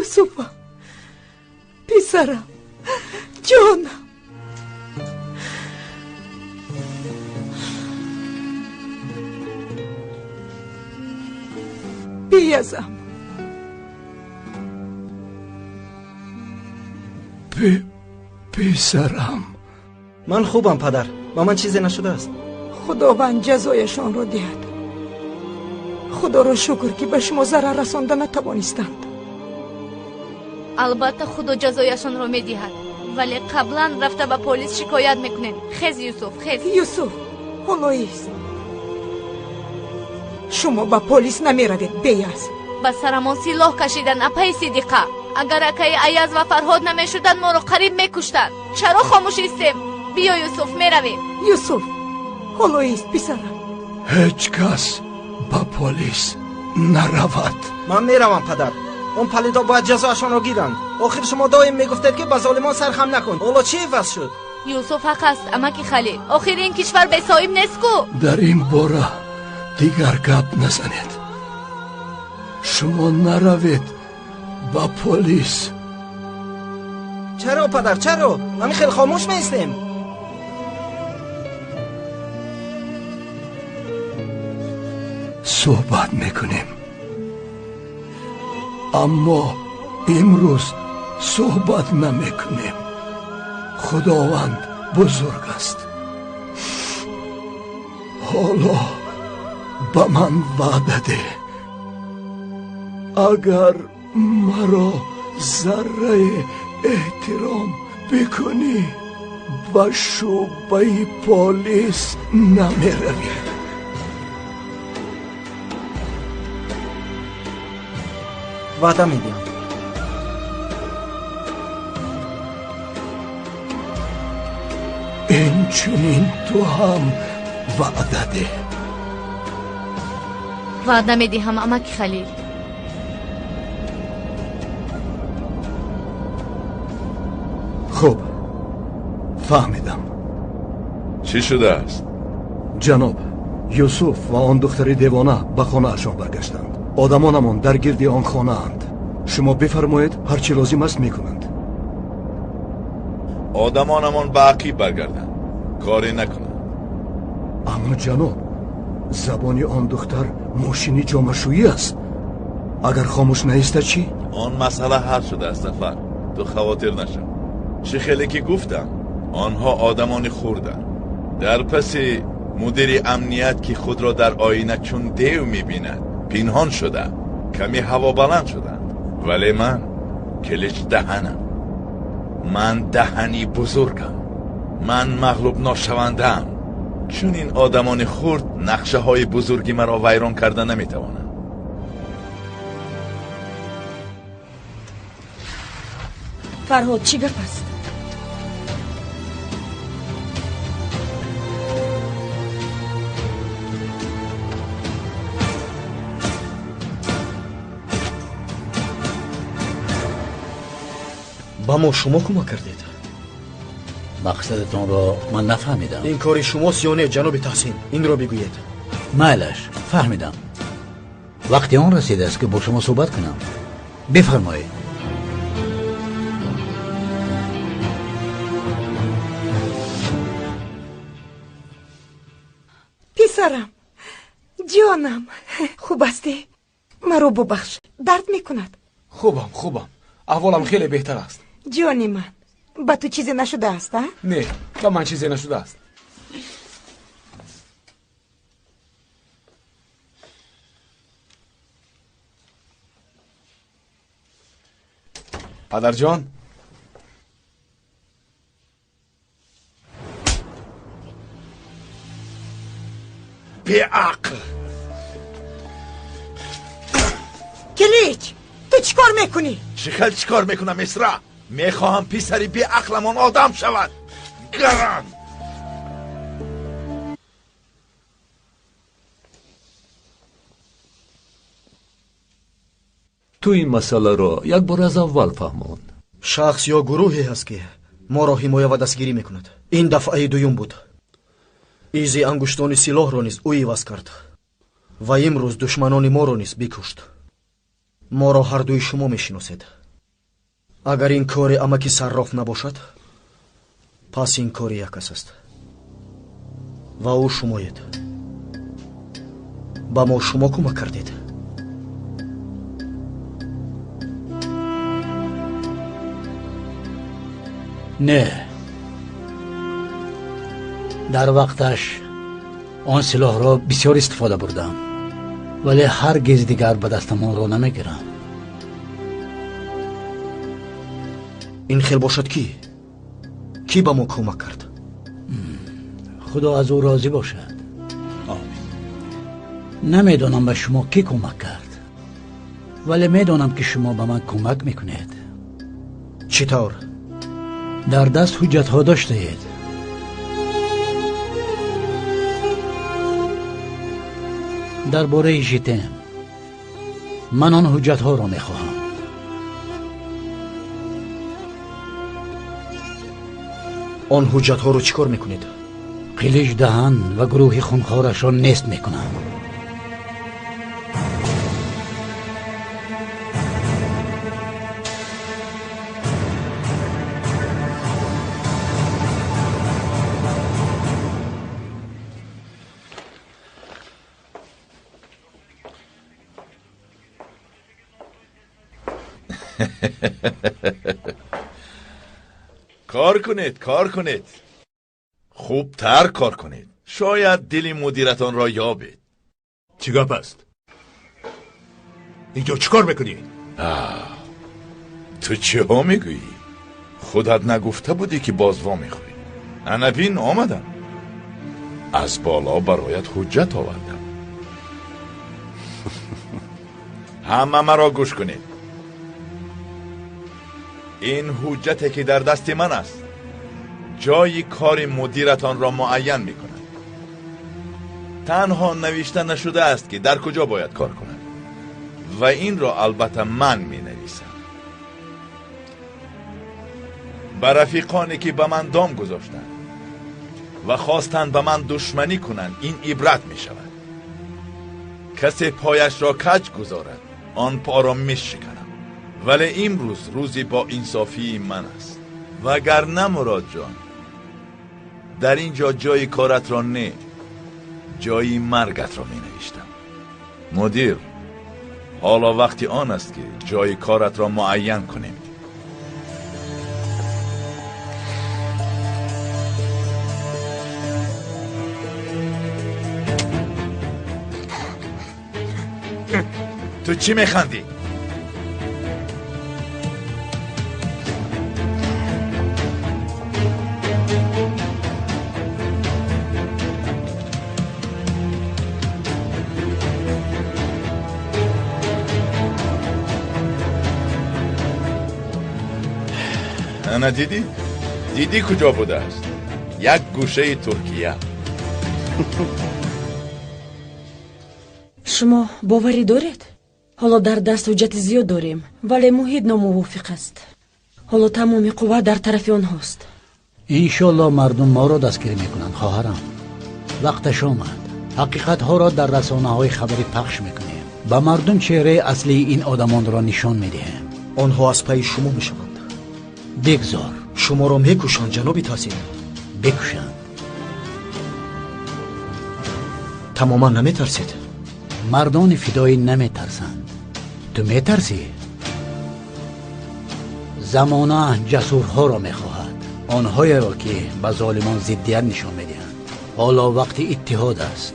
Юсуфам, писарам, ҷонам. Биязам. Писарам. Ман хубам, падар. Ба ман чизе нашудааст. Худованд ҷазояшонро диҳад. Худоро шукр, ки ба шумо зарар расонда натавонистанд. Албатта худо ҷазояшонро медиҳад, вале қаблан рафта ба полис шикоят мекунем. Хез, Юсуф, хез. Юсуф, ҳоло ист. Шумо ба полис намеравед, Беяз. Ба сарамон силоҳ кашидан, апаи Сидиқа. Агар акаи Аяз ва Фарҳод намешуданд, моро қариб мекуштанд. Чаро хомӯш истем? Биё, Юсуф, меравем. Юсуф, ҳоло ист, писарам. Ҳеҷ кас ба полис наравад. Ман меравам, падар. Он палидо бояд ҷазоашонро гиранд. Охир шумо доим мегуфтед, ки ба золимон сархам накун. Ҳоло чӣ иваз шуд? Юсуф ҳақ аст, амаки Халил. Охир ин кишвар бесоҳиб нест ку. Дар ин бора дигар гап назанед. Шумо наравед ба полис. Чаро, падар, чаро? Ҳамин хел хомӯш меистем. Суҳбат мекунем, аммо имрӯз суҳбат намекунем. Худованд бузург аст. Ҳоло ба ман ваъда деҳ, агар маро зарраи эҳтиром бикунӣ, ба шӯъбаи полис намеравӣ. Ваъда медиҳам. Инчунин ту ҳам ваъда деҳ. Ваъда медиҳам, амаки Халил. Хуб, фаҳмидам. Чӣ шудааст? Ҷаноб, Юсуф ва он духтари девона ба хонаашон баргаштанд. Одамонамон дар гирди он хонаанд. Шумо бифармоед, ҳар чӣ лозим аст мекунанд. Одамонамон ба ақиб баргарданд, коре накунанд. Аммо ҷаноб, забони он духтар мошини ҷомашӯӣ аст. Агар хомӯш наистад чӣ? Он масъала ҳал шудааст, Зафар. Ту хавотир нашав. Чӣ хеле ки гуфтам, онҳо одамони хурданд. Дар паси мудири амният, ки худро дар оина чун дев мебинад, пинҳон шуда, каме ҳаво баланд шуданд. Вале ман килич даҳанам. Ман даҳани бузургам. Ман мағлуб ношавандаам. Чунин одамони хурд нақшаҳои бузурги маро вайрон карда наметавонанд. Фарҳод, чӣ гап аст? Ба мо шумо кӯмак кардед. Мақсадатонро ман нафаҳмидам. Ин кори шумост ё не, ҷаноби Таҳсин? Инро бигӯед. Майлаш, фаҳмидам. Вақти он расидааст, ки бо шумо суҳбат кунам. Бифармоед. Писарам, ҷонам, хуб ҳастӣ? Маро бубахш, дард мекунад? Хубам, хубам. Аҳволам хеле беҳтар аст. Ҷони ман, ба ту чизе нашудааст, а? Не, ба ман чизе нашудааст. Падарҷон, беақл! Килич, ту чӣ кор мекунӣ? Чӣ хел чӣ кор мекунам, Исра? Мехоҳам писари беақламон одам шавад. Гаран! Ту ин масъаларо як бор аз аввал фаҳмон. Шахс ё гурӯҳе ҳаст, ки моро ҳимоя ва дастгирӣ мекунад. Ин дафъаи дуюм буд. Изи ангуштони силоҳро низ ӯ иваз кард ва имрӯз душманони моро низ бикушт. Моро ҳардуи шумо мешиносед. Агар ин кори амаки Сарроф набошад, пас ин кори як кас аст ва ӯ шумоед. Ба мо шумо кӯмак кардед. Не, дар вақташ он силоҳро бисёр истифода бурдам, вале ҳаргиз дигар ба дастам онро намегирам. Ин хел бошад, кӣ? Кӣ ба мо кӯмак кард? Худо аз ӯ розӣ бошад. Намедонам ба шумо кӣ кӯмак кард, вале медонам, ки шумо ба ман кӯмак мекунед. Чӣ тавр? Дар даст ҳуҷҷатҳо доштаед. Дар бораи житем ман он ҳуҷҷатҳоро мехоҳам. Он ҳуҷҷатҳоро чӣ кор мекунед? Қилич даҳан ва гурӯҳи хунхорашро нест мекунам. کار کنید، کار کنید، خوبتر کار کنید. Шояд дили мудиратонро ёбед. Чӣ гап аст? Инҷо чӣ кор мекунӣ? Ту чиҳо мегӯӣ? Худат нагуфта будӣ, ки боз вомехӯрӣ? Ана бин, омадам. Аз боло бароят ҳуҷҷат овардам. Ҳама маро гӯш кунед. Ин ҳуҷҷате, ки дар дасти ман аст, ҷои кори мудиратонро муайян мекунад. Танҳо навишта нашудааст, ки дар куҷо бояд кор кунад, ва инро албатта ман менависам. Ба рафиқоне, ки ба ман дом гузоштанд ва хостанд ба ман душманӣ кунанд, ин ибрат мешавад. Касе пояшро каҷ гузорад, он поро мешиканам. Вале имрӯз рӯзи боинсофии ман аст. Вагарна, Муродҷон, дар ин ҷо ҷои коратро не, ҷои маргатро менавиштам. Мудир, ҳоло вақти он аст, ки ҷои коратро муайян кунем. Ту чӣ механдӣ? Ана дидӣ? Дидӣ куҷо будааст? Як гӯшаи Туркия. Шумо боварӣ доред? Ҳоло дар даст ҳуҷҷати зиёд дорем, вале муҳит номувофиқ аст. Ҳоло тамоми қувва дар тарафи онҳост. Иншоалло мардум моро дастгирӣ мекунанд, хоҳарам. Вақташ омад. Ҳақиқатҳоро дар расонаҳои хабарӣ пахш мекунем. Ба мардум чеҳраи аслии ин одамонро нишон медиҳем. Онҳо аз пайи шумо мешаванд. Бигзор. Шуморо мекушанд, ҷаноби Таҳсин. Бикушанд. Тамоман наметарсед? Мардони фидоӣ наметарсанд. Ту метарсӣ? Замона ҷасурҳоро мехоҳад, онҳоеро, ки ба золимон зиддият нишон медиҳанд. Ҳоло вақти иттиҳод аст.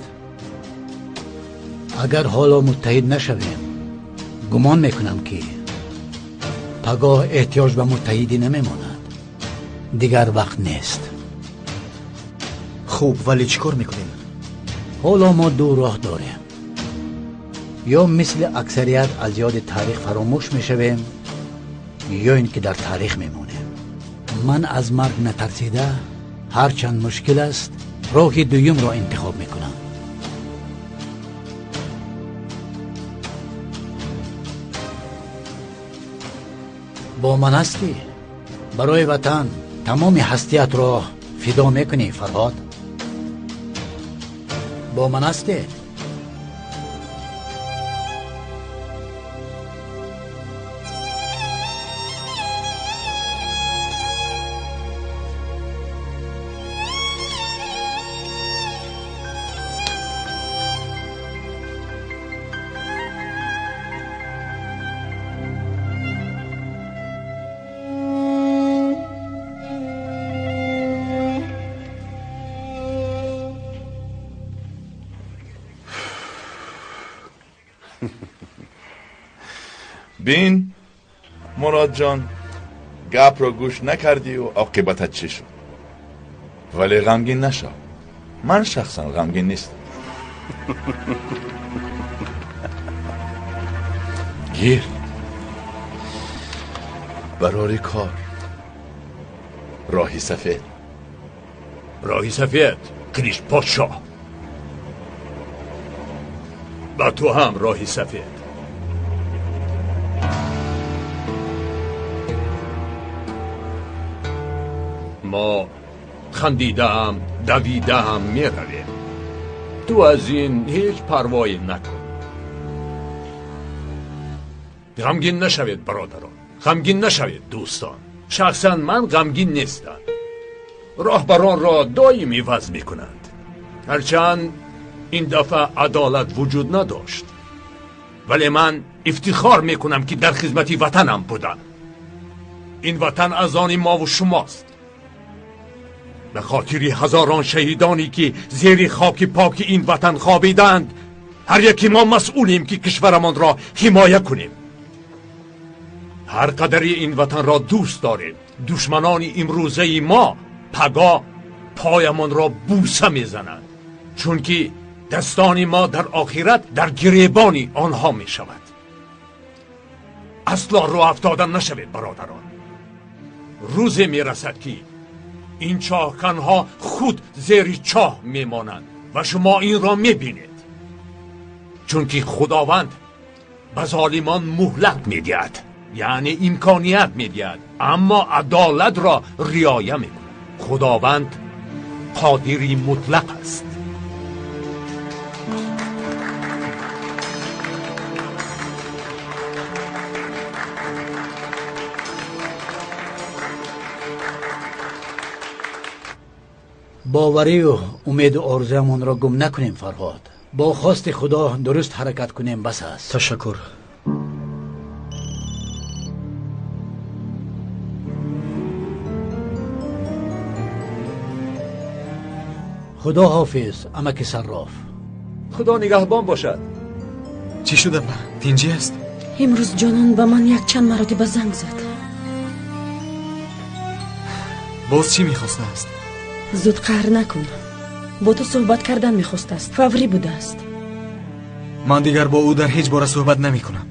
Агар ҳоло муттаҳид нашавем, гумон мекунам, ки пагоҳ эҳтиёҷ ба муттаҳидӣ намемонад. Дигар вақт нест. Хуб, вале чӣ кор мекунем? Ҳоло мо ду роҳ дорем. Ё мисли аксарият аз ёди таърих фаромӯш мешавем, ё ин ки дар таърих мемонем. Ман аз марг натарсида, ҳарчанд мушкил аст, роҳи дуюмро интихоб мекунам. Бо ман ҳастӣ? Барои ватан тамоми ҳастиятро фидо мекунӣ, Фарҳод? Бо ман ҳастед? Бин, Муродҷон, гапро гӯш накардию оқибатат чӣ шуд? Вале ғамгин нашав. Ман шахсан ғамгин нестам. Гир. Барори кор. Роҳи сафед. Роҳи сафед, Криш подшоҳ. Ба ту ҳам роҳи сафед. Мо хандидаам, давидаам меравем. Ту аз ин ҳеҷ парвое накун. Ғамгин нашавед, бародарон, ғамгин нашавед, дӯстон. Шахсан ман ғамгин нестам. Роҳбаронро доим иваз мекунанд. Ҳарчанд ин дафъа адолат вуҷуд надошт, вале ман ифтихор мекунам, ки дар хизмати ватанам будам. Ин ватан аз они мову шумост. به خاطر هزاران شهیدانی که زیر خاک پاک این وطن خوابیدند، هر یکی ما مسئولیم که کشورمان را حمایه کنیم. هر قدری این وطن را دوست داریم، دشمنان امروزه ما پگاه پایمان را بوسه میزنند، چون که دستان ما در آخرت در گریبان آنها می شود. اصلا رو افتادن نشوید برادران. روزی می رسد که این چاهکنها خود زیر چاه می مانند و شما این را می بینید، چون که خداوند به ظالمان مهلت می دهد، یعنی امکانیت می دهد، اما عدالت را رعایت می کند. خداوند قادری مطلق است. باوری و امید و آرزویمان را گم نکنیم فرهاد. با خواست خدا درست حرکت کنیم بس است. تشکر. خدا حافظ امک صراف. خدا نگهبان باشد. چی شده با؟ تینجی است؟ امروز جانان به من یک چند مراتب زنگ زد. باز چی میخواسته است؟ زود قهر نکن. با تو صحبت کردن میخواست است. فوری بوده است. من دیگر با او در هیچ باره صحبت نمی کنم.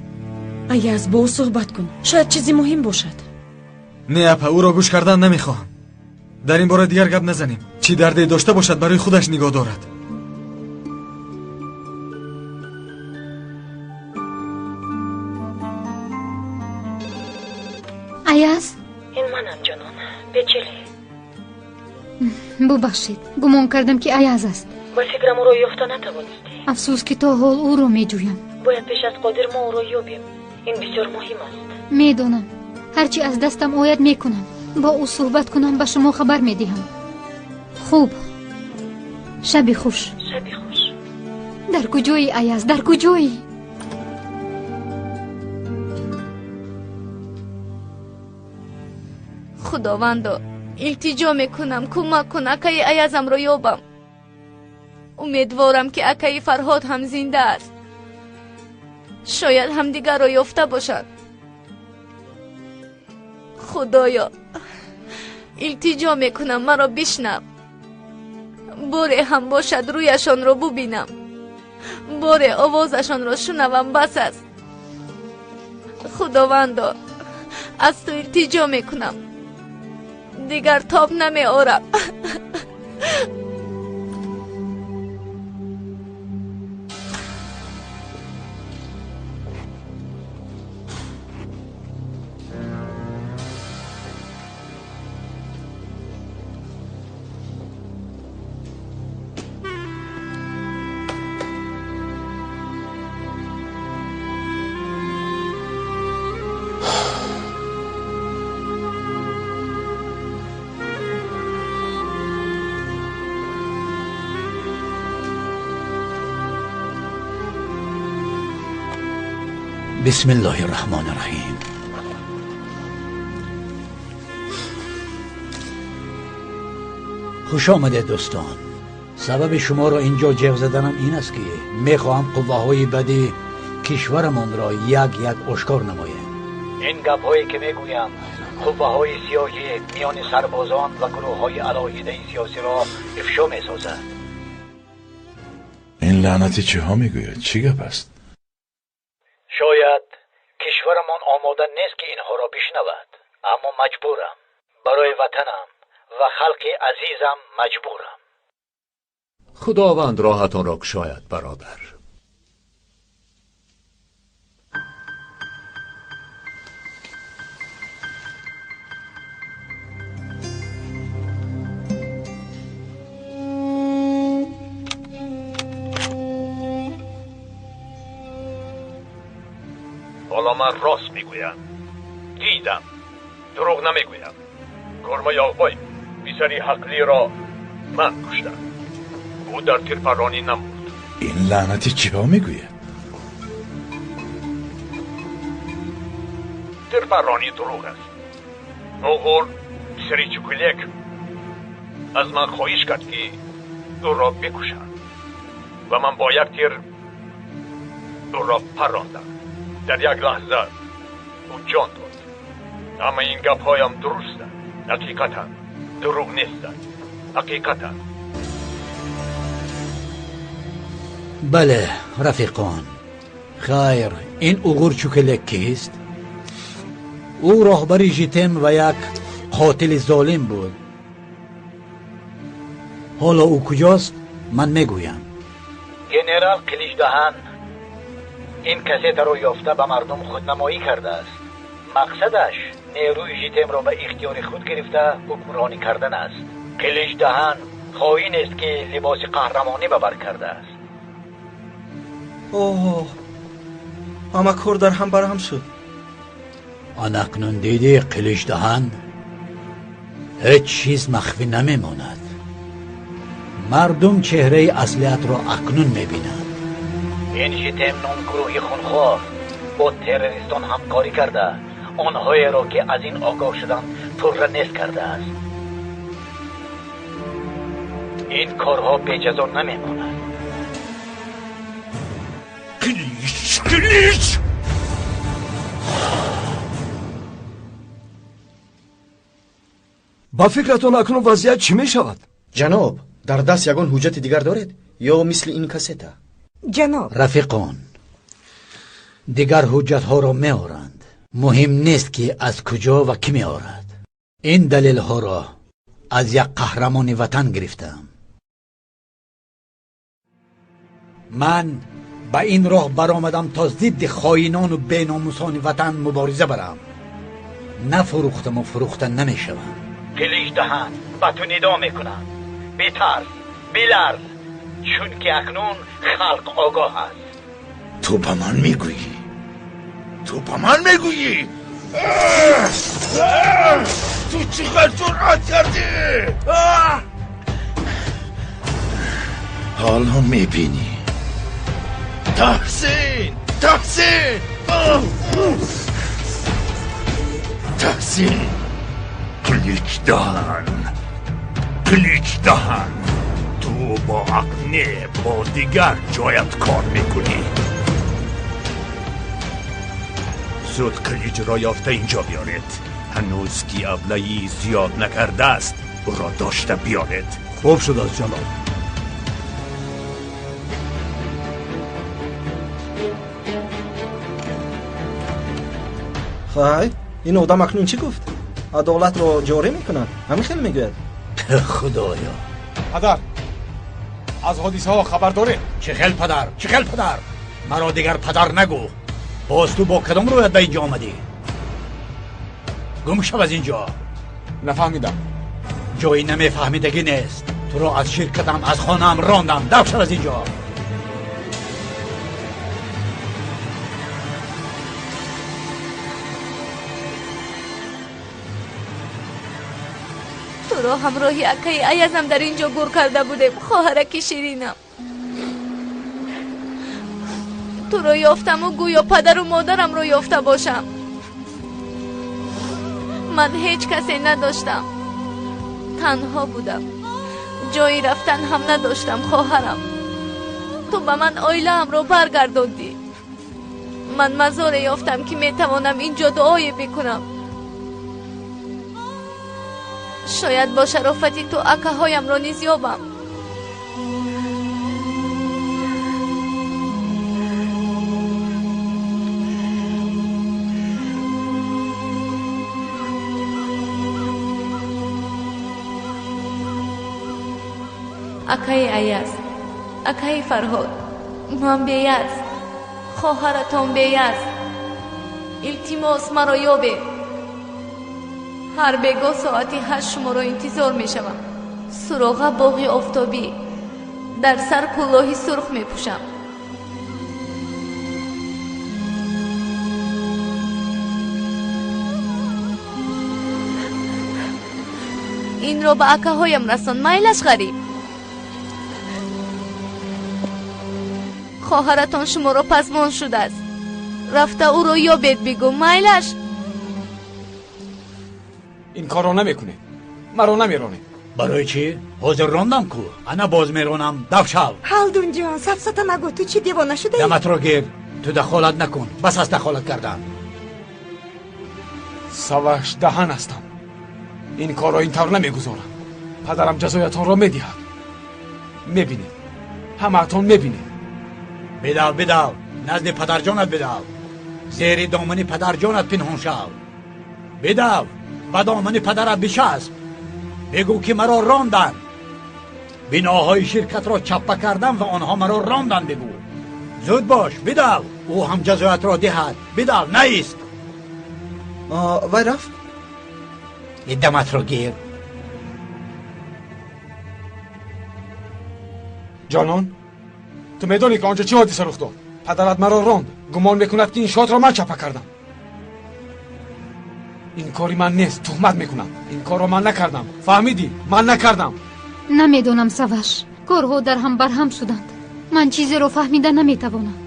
ایاز با او صحبت کن، شاید چیزی مهم باشد. نه اپا، او را گوش کردن نمیخواهم. در این باره دیگر گپ نزنیم. چی دردی داشته باشد برای خودش نگاه دارد. ایاز، این منم جانان. بچلی ببخشید، گمان کردم که ایاز است. با فکرم او را یافته نتوانستی. افسوس که تا حال او را میجویم. باید پیش از قادر ما او را یابیم. این بسیار مهم است. میدانم، هرچی از دستم آید میکنم. با او صحبت کنم به شما خبر میدهم. خوب، شبی خوش. شبی خوش. در کجایی ایاز؟ در کجایی؟ خداوندا илтиҷо мекунам, кӯмак кун акаи Аязамро ёбам. Умедворам, ки акаи Фарҳод ҳам зинда аст. Шояд ҳамдигарро ёфта бошанд. Худоё, илтиҷо мекунам, маро бишнав. Боре ҳам бошад рӯяшонро бубинам, боре овозашонро шунавам, бас аст. Худовандо, аз ту илтиҷо мекунам, дигар тоб намеорам. بسم الله الرحمن الرحیم. خوش آمده دوستان. سبب شما را اینجا جیغ زدنم این است که میخواهم قوه های بدی کشورمان را یک یک آشکار نمایم. این گپ هایی که میگویم قوه های سیاهی میان سربازان و گروه های علاهیده سیاسی را افشا میسازد. این لعنتی چه ها میگوید؟ چی گپ است؟ شاید کشورمان آماده نیست که اینها را بشنود، اما مجبورم. برای وطنم و خلق عزیزم مجبورم. خداوند راهتان را گشاید برادر. حالا من راست میگویم، دیدم، دروغ نمیگویم. گرمه آقای پسری حقلی را من کشتم. او در تیرپرانی نمرد. این لعنتی چه میگوید؟ تیرپرانی دروغ است. اوغور پسری چکلک Аз ман хоҳиш кард, ки ӯро бикушам ва ман бо як тир ӯро паррондам. Дар як лаҳза ӯ ҷон дод. Ҳамаи ин гапҳоям дурустанд, ҳақиқатанд, дурӯғ нестанд, ҳақиқатанд. Бале, рафиқон, хайр, ин Уғур Чукелек кист? Ӯ роҳбари ЖИТЕМ ва як қотили золим буд. Ҳоло ӯ куҷост, ман мегӯям. Генерал Қиличдаҳан ин кассетаро ёфта ба мардум худнамоӣ кардааст. Мақсадаш нерӯи ЖИТЕМро ба ихтиёри худ гирифта ҳукмронӣ кардан аст. Қиличдаҳан хоинест, ки либоси қаҳрамонӣ ба бар кардааст. Оҳ, ҳама кор дар ҳам барҳам шуд. Ан акнун дидӣ, Қиличдаҳан, ҳеҷ чиз махфӣ намемонад. Мардум чеҳраи аслиятро акнун мебинанд. Ин ЖИТЕМ ном гурӯҳи хунхор бо террористон ҳамкорӣ карда, онҳоеро, ки аз ин огоҳ шуданд, пурра нест кардааст. Ин корҳо беҷазо намемонад. Қилич, Қилич! Ба фикратон акнун вазъият чӣ мешавад? Ҷаноб, дар даст ягон ҳуҷҷати дигар доред ё мисли ин кассета? Ҷаноб. Рафиқон, дигар ҳуҷҷатҳоро меоранд. Муҳим нест, ки аз куҷо ва кӣ меорад. Ин далелҳоро аз як қаҳрамони ватан гирифтам. Ман ба ин роҳ баромадам, то зидди хоинону беномусони ватан мубориза барам. Нафурӯхтаму фурӯхта намешавам. Қиличдаҳан ба ту нидо мекунад. Битарс, биларз, чунки акнун халқ огоҳ аст. Ту ба ман мегӯӣ? Ту ба ман мегӯӣ? Ту чӣ қадр ҷуръат кардӣ? Ҳоло мебинӣ. Таҳсин! Таҳсин! Таҳсин! Қиличдаҳан! Қиличдаҳан! Ту бо ақл не, бо дигар ҷоят кор мекунӣ. Зуд Қилиҷро ёфта инҷо биёред. Ҳанӯз ки аблаӣ зиёд накардааст, ӯро дошта биёред. Хуб шудааст, ҷаноб. Хай, ин одам акнун чӣ гуфт? Адолатро ҷорӣ мекунад? Ҳамин хел мегӯяд? Худоё! Падар, аз ҳодисаҳо хабар доред? Чӣ хел падар? Чӣ хел падар? Маро дигар падар нагӯ. Боз ту бо кадом рӯят ба инҷо омадӣ? Гум шав аз инҷо. Нафаҳмидам. Ҷои намефаҳмидагӣ нест. Туро аз ширкатам, аз хонаам рондам. Дав шав аз инҷо. Туро ҳамроҳи акаи Аязам дар ин ҷо гур карда будем, хоҳараки ширинам. Туро ёфтаму гӯё падару модарамро ёфта бошам. Ман ҳеҷ касе надоштам, танҳо будам, ҷои рафтан ҳам надоштам. Хоҳарам, ту ба ман оилаамро баргардондӣ. Ман мазоре ёфтам, ки метавонам ин ҷо дуое бикунам. Шояд бо шарофати ту акаҳоямро низ ёбам. Акаи Аяз, акаи Фарҳод, ман беяз, хоҳаратон беяз. Илтимос, маро ёбед. Ҳар бегоҳ соати 8 шуморо интизор мешавам. Суроға боғи офтобӣ. Дар сар кӯлоҳи сурх мепӯшам. Инро ба акаҳоям расон, майлаш ғариб. Хоҳаратон шуморо пазмон шудааст. Рафта ӯро ёбед, бигӯ, майлаш. Ин корро намекунед, маро намеронед. Барои чӣ? Ҳозир рондам ку. Ана боз меронам. Дав шав. Ҳалдунҷон, сафсата нагӯ. Ту чӣ девона шудаӣ? Даматро гир. Ту дахолат накун. Бас аст дахолат кардан. Саваш даҳан ҳастам. Ин корро ин тавр намегузорам. Падарам ҷазоятонро медиҳад. Мебинед. Ҳамаатон мебинед. Бидав, бидав. Назди падарҷонат бидав. Зери домани падарҷонат пинҳон шав. Бидав, ба домани падарат бичасп. Бигӯ ки маро ронданд. Биноҳои ширкатро чаппа кардам ва онҳо маро ронданд, бигӯ. Зуд бош, бидав. Ӯ ҳам ҷазоятро диҳад. Бидав, наист. Вай рафт? Даматро гир. Ҷонон, ту медонӣ ки он ҷо чӣ ҳодиса рух дод? Падарат маро ронд. Гумон мекунад ки иншоотро ман чапа кардам. Ин кори ман нест, туҳмат мекунам. Ин корро ман накардам. Фаҳмидӣ? Ман накардам. Намедонам, Саваш. Корҳо дар ҳам барҳам шуданд. Ман чизеро фаҳмида наметавонам.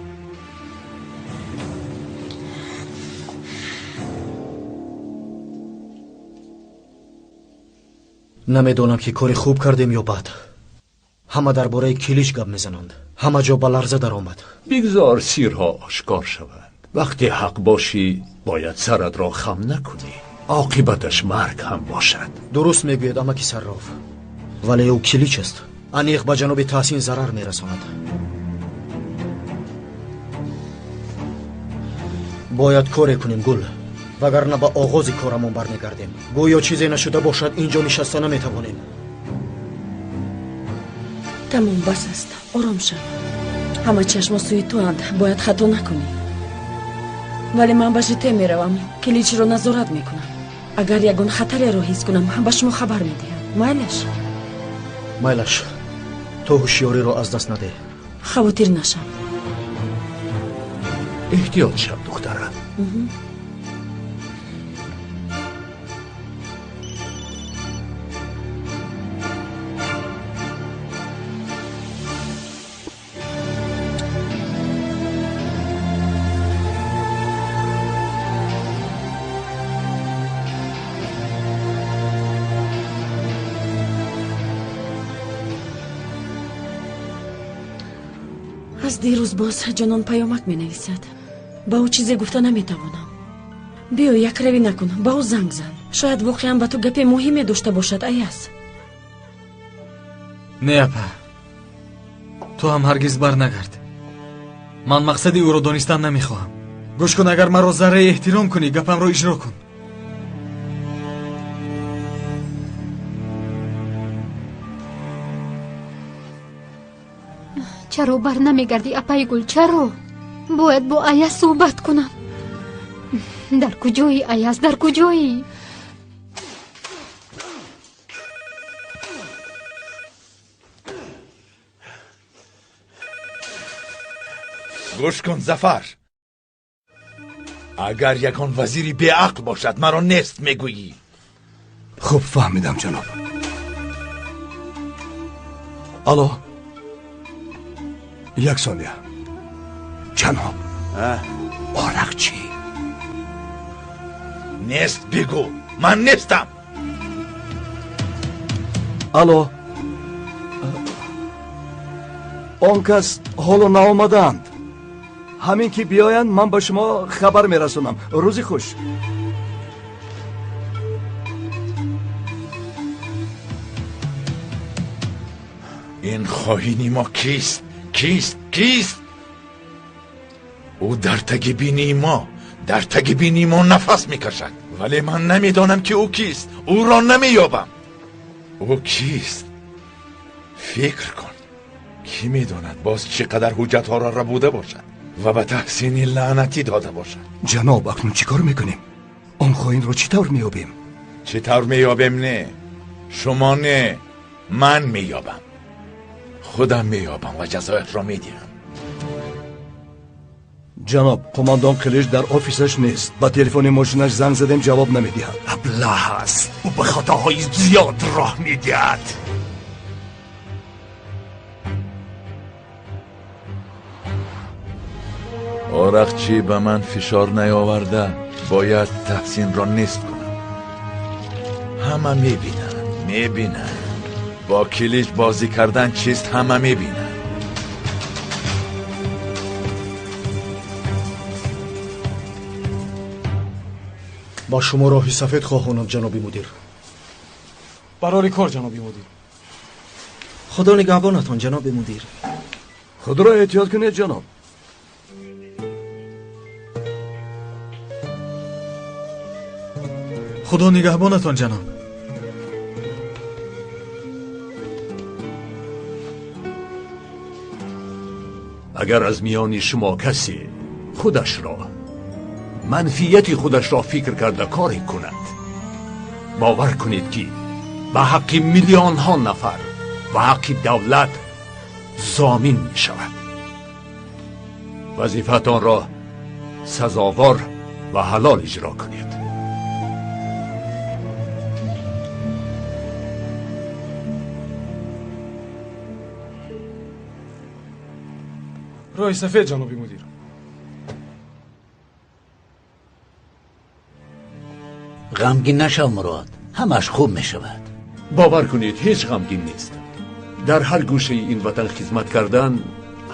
Намедонам ки кори хуб кардем ё бад. Ҳама дар бораи Килич гап мезананд. Ҳама ҷо ба ларза даромад. Бигзор сирҳо ошкор шаванд. Вақте ҳақ бошӣ, бояд саратро хам накунӣ. Оқибаташ марг ҳам бошад. Дуруст мегӯяд амаки Сарроф. Вале ӯ Килич аст. Аниқ ба ҷаноби Таҳсин зарар мерасонад. Бояд коре кунем, Гул. Вагарна ба оғози корамон бармегардем. Гӯё чизе нашуда бошад, инҷо нишаста наметавонем. Тамом, бас аст. Ором шав. Ҳама чашмо сӯи туанд. Бояд хато накунӣ. Вале ман ба жите меравам. Киличро назорат мекунам. Агар ягон хатареро ҳис кунам, ба шумо хабар медиҳам. Майлаш? Майлаш. Ту ҳушёриро аз даст надеҳ. Хавотир нашав. Эҳтиёт шав, духтарам. Аз дирӯз боз ҷонон паёмак менависад. Ба ӯ чизе гуфта наметавонам. Биё, якравӣ накун, ба ӯ занг зан. Шояд воқеан ба ту гапе муҳиме дошта бошад, Аяз. Не, апа. Ту ҳам ҳаргиз бар нагард. Ман мақсади ӯро донистан намехоҳам. Гӯш кун, агар маро зарраи эҳтиром кунӣ, гапамро иҷро кун. Чаро бар намегардӣ, апаи Гул? Чаро? Бояд бо Аяз суҳбат кунам. Дар куҷоӣ, Аяз? Дар куҷоӣ? Гӯш кун, Зафар. Агар ягон вазири беақл бошад, маро нест мегӯӣ. Хуб фаҳмидам, ҷаноб. Алло. Як сония. Ҷаноб. Орақчӣ. Нест бигӯ. Ман нестам. Алло. Он кас ҳоло наомадаанд. Ҳамин ки биёянд, ман ба шумо хабар мерасонам. Рӯзи хуш. Ин хоҳини мо кист? Кист? Кист? Ӯ дар таги бинии мо, дар таги бинии мо нафас мекашад. Вале ман намедонам ки ӯ кист. Ӯро намеёбам. Ӯ кист? Фикр кун. Кӣ медонад боз чӣ қадар ҳуҷҷатҳоро рабуда бошад ва ба Таҳсини лаънатӣ дода бошад. Ҷаноб, акнун чӣ кор мекунем? Он хоинро чӣ тавр меёбем? Чӣ тавр меёбем? Не, шумо не, ман меёбам. Худам меёбам ва ҷазоятро медиҳам. Ҷаноб, қумондон Қилич дар офисаш нест. Ба телефони мошинаш занг задем, ҷавоб намедиҳад. Аблаҳ аст. Ӯ ба хатоҳои зиёд роҳ медиҳад. Орақчӣ ба ман фишор наёварда, бояд Таҳсинро нест кунам. Ҳама мебинанд, мебинанд. Бо Килич бозӣ кардан чист, ҳама мебинанд. Ба шумо роҳи сафед хоҳонам, ҷаноби мудир. Барори кор, ҷаноби мудир. Худо нигаҳбонатон, ҷаноби мудир. Худро эҳтиёт кунед, ҷаноб. Худо нигаҳбонатон, ҷаноб. Агар аз миёни шумо касе худашро, манфиати худашро фикр карда коре кунад, бовар кунед, ки ба ҳаққи миллионҳо нафар ва ҳаққи давлат зомин мешавад. Вазифаатонро сазовор ва ҳалол иҷро кунед. Роҳи сафед, ҷаноби мудир. Ғамгин нашав, Мурод, ҳамаш хуб мешавад. Бовар кунед, ҳеҷ ғамгин нестам. Дар ҳар гӯшаи ин ватан хизмат кардан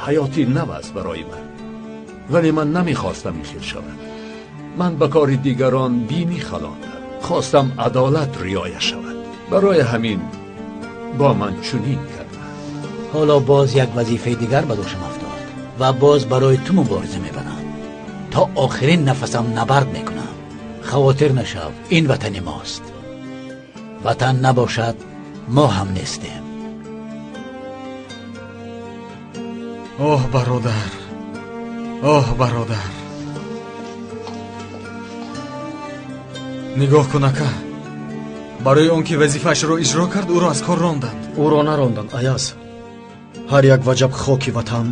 ҳаёти нав аст барои ман. Вале ман намехостам ин хел шавад. Ман ба кори дигарон бинӣ халондам. Хостам адолат риоя шавад. Барои ҳамин бо ман чунин карданд. Ҳоло боз як вазифаи дигар ба дӯшам афтод ва боз барои ту мубориза мебарам. То охирин нафасам набард мекунам. Хавотир нашав, ин ватани мост. Ватан набошад, мо ҳам нестем. Оҳ, бародар, оҳ, бародар. Нигоҳ кун, ака. Барои он ки вазифаашро иҷро кард, ӯро аз кор ронданд. Ӯро наронданд, Аяз. Ҳар як ваҷаб хоки ватан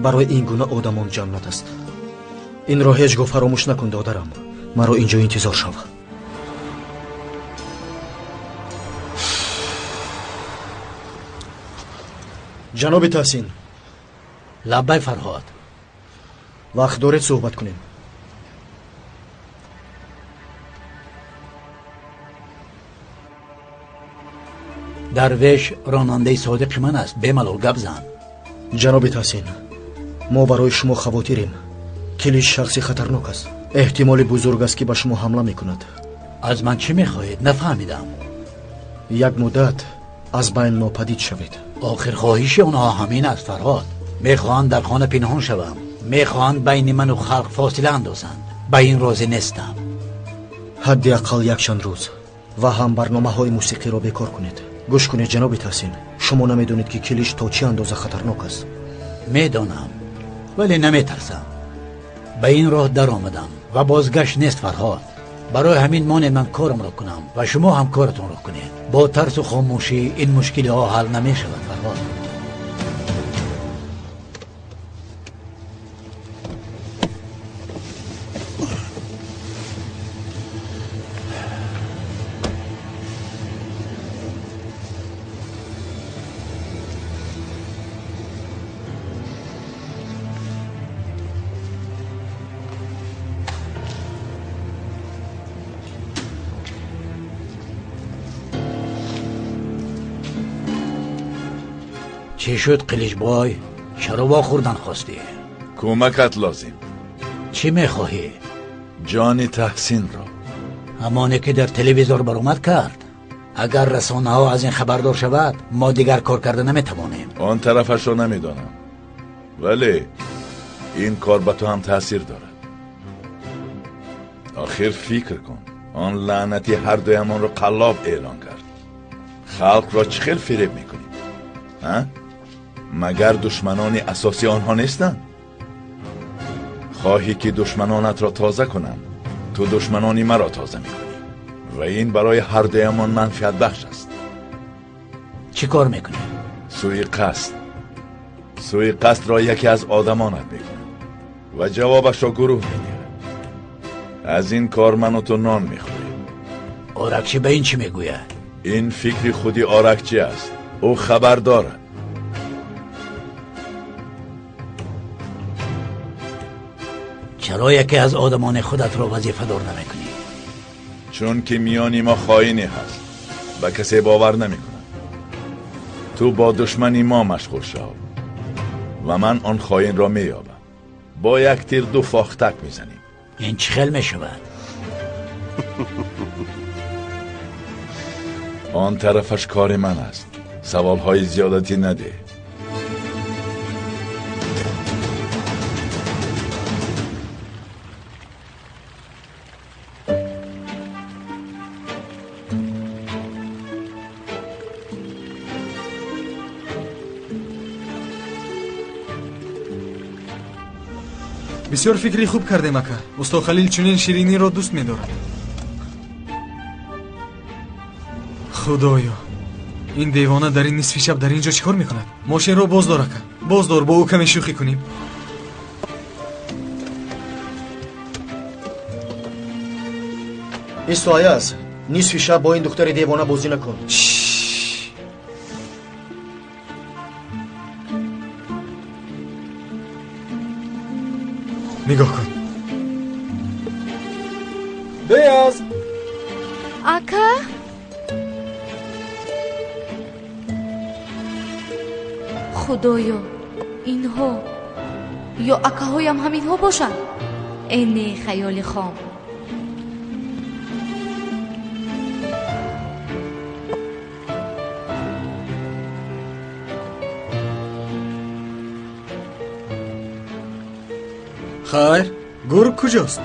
барои ин гуна одамон ҷаннат аст. Инро ҳеҷ гоҳ фаромӯш накун, додарам. Маро инҷо интизор шав. Ҷаноби Таҳсин. Лаббай, Фарҳод. Вақт доред суҳбат кунем? Дарвеш ронандаи содиқи ман аст, бемалол гап зан. Ҷаноби Таҳсин, мо барои шумо хавотирем. Килич шахси хатарнок аст. Эҳтимоли бузург аст, ки ба шумо ҳамла мекунад. Аз ман чӣ мехоҳед? Нафаҳмидам. Як муддат аз байн нопадид шавед. Охир хоҳиши онҳо ҳамин аст, Фарҳод. Мехоҳанд дар хона пинҳон шавам. Мехоҳанд байни ману халқ фосила андозанд. Ба ин розӣ нестам. Ҳадди ақал якчанд рӯз ва ҳам барномаҳои мусиқиро бекор кунед. Гӯш кунед, ҷаноби Таҳсин, шумо намедонед, ки Килич то чӣ андоза хатарнок аст. Медонам, вале наметарсам. Ба ин роҳ даромадам ва бозгашт нест, Фарҳод. Барои ҳамин монед ман корамро кунам ва шумо ҳам коратонро кунед. Бо тарсу хомӯшӣ ин мушкилиҳо ҳал намешавад, Фарҳод. Чӣ шуд, Қиличбой? Чаро вохӯрдан хостӣ? Кӯмакат лозим. Чӣ мехоҳӣ? Ҷони Таҳсинро. Ҳамоне ки дар телевизор баромад кард. Агар расонаҳо аз ин хабардор шавад, мо дигар кор карда наметавонем. Он тарафашро намедонам, вале ин кор ба ту ҳам таъсир дорад. Охир фикр кун, он лаънатӣ ҳар дуямонро қаллоб эълон кард. Халқро чӣ хел фиреб мекунӣ? А? Магар душманони асосӣ онҳо нестанд? Хоҳӣ ки душманонатро тоза кунам, ту душманони маро тоза мекунӣ ва ин барои ҳар дуямон манфиатбахш аст. Чӣ кор мекунӣ? Суиқасд. Суиқасдро яке аз одамонат мекунад ва ҷавобашро гурӯҳ медиҳад. Аз ин кор ману ту нон мехӯрем. Оракчӣ ба ин чӣ мегӯяд? Ин фикри худи Оракчӣ аст. Ӯ хабар дорад. Чаро яке аз одамони худатро вазифадор намекунӣ? Чун ки миёни мо хоине ҳаст, ба касе бовар намекунад. Ту бо душмани мо машғул шав ва ман он хоинро меёбам. Бо як тир ду фохтак мезанем. Ин чӣ хел мешавад? Он тарафаш кори ман аст. Саволҳои зиёдатӣ надеҳ. Бисёр фикри хуб кардем, ака. Усто Халил чунин шириниро дӯст медорад. Худоё, ин девона дар ин нисфи шаб дар ин ҷо чӣ кор мекунад? Мошинро боздор, ака, боздор, бо ӯ каме шӯхӣ кунем. Исто, Аяз, нисфи шаб бо ин духтари девона бозӣ накун. Нигоҳ кун. Беяз! Ака? Худоё, инҳо ё акаҳоям ҳаминҳо бошанд? Э не, хаёли хом. Хайр, гург куҷост?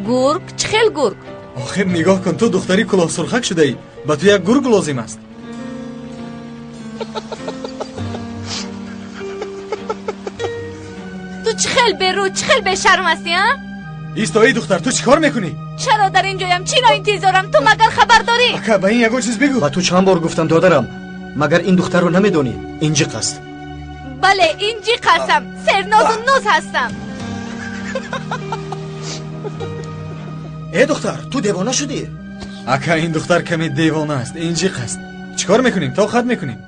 Гург? Чӣ хел гург? Охир нигоҳ кун, ту духтари кулоҳсурхак шудаӣ. Ба ту як гург лозим аст. Ту чӣ хел берӯ, чӣ хел бешарм ҳастӣ, а? Исто, эй духтар, ту чӣ кор мекунӣ? Чаро дар ин ҷоям? Чиро интизорам? Ту магар хабар дорӣ? Ака, ба ин ягон чиз бигӯ. Ба ту чанд бор гуфтам, додарам, магар ин духтарро намедонӣ? Инҷиқ аст. Бале, инҷиқ ҳастам. Сернозу ноз ҳастам. Э духтар, ту девона шудӣ? Ака, ин духтар каме девона аст, инҷиқ аст. Чӣ кор мекунем? То хат мекунем.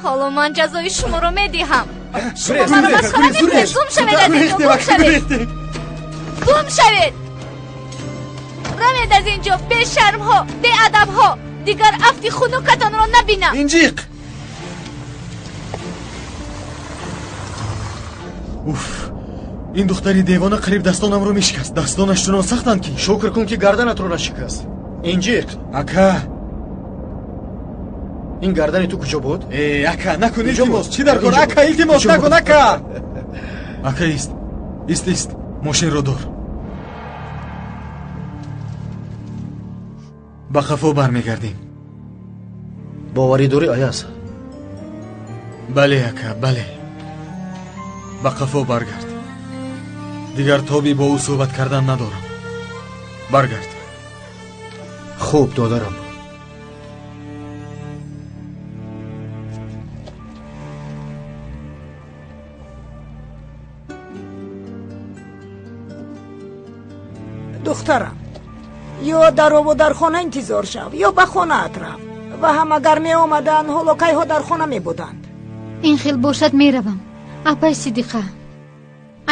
Ҳоло ман ҷазои шуморо медиҳам. Шумо маро масхара мекунед. Гум шавед аз инҷо, гум шавед. Гум шавед. Равед аз инҷо, бешармҳо, беадабҳо. Дигар афти хунукатонро набинам. Инҷиқ! Уф! Ин духтари девона қариб дастонамро мешикаст. Дастонаш чунон сахтанд ки. Шукр кун ки гарданатро нашикаст. Инҷиқ! Ака! Ин гардани ту куҷо буд? Э, ака, накун, илтимос. Чӣ дар кор? Ака, илтимос, накун, ака! Ака, ист. Ист, ист. Мошинро дор. Ба қафо бармегардем. Боварӣ дорӣ, Аяз? Бале, ака, бале. Ба қафо баргард. Дигар тоби бо ӯ суҳбат кардан надорам. Баргард. Хуб, додарам. Духтарам, ё дарову дар хона интизор шав, ё ба хонаат рав. Ва ҳам агар меомаданд, ҳоло кайҳо дар хона мебуданд. Ин хел бошад, меравам. Апай Сидиқа,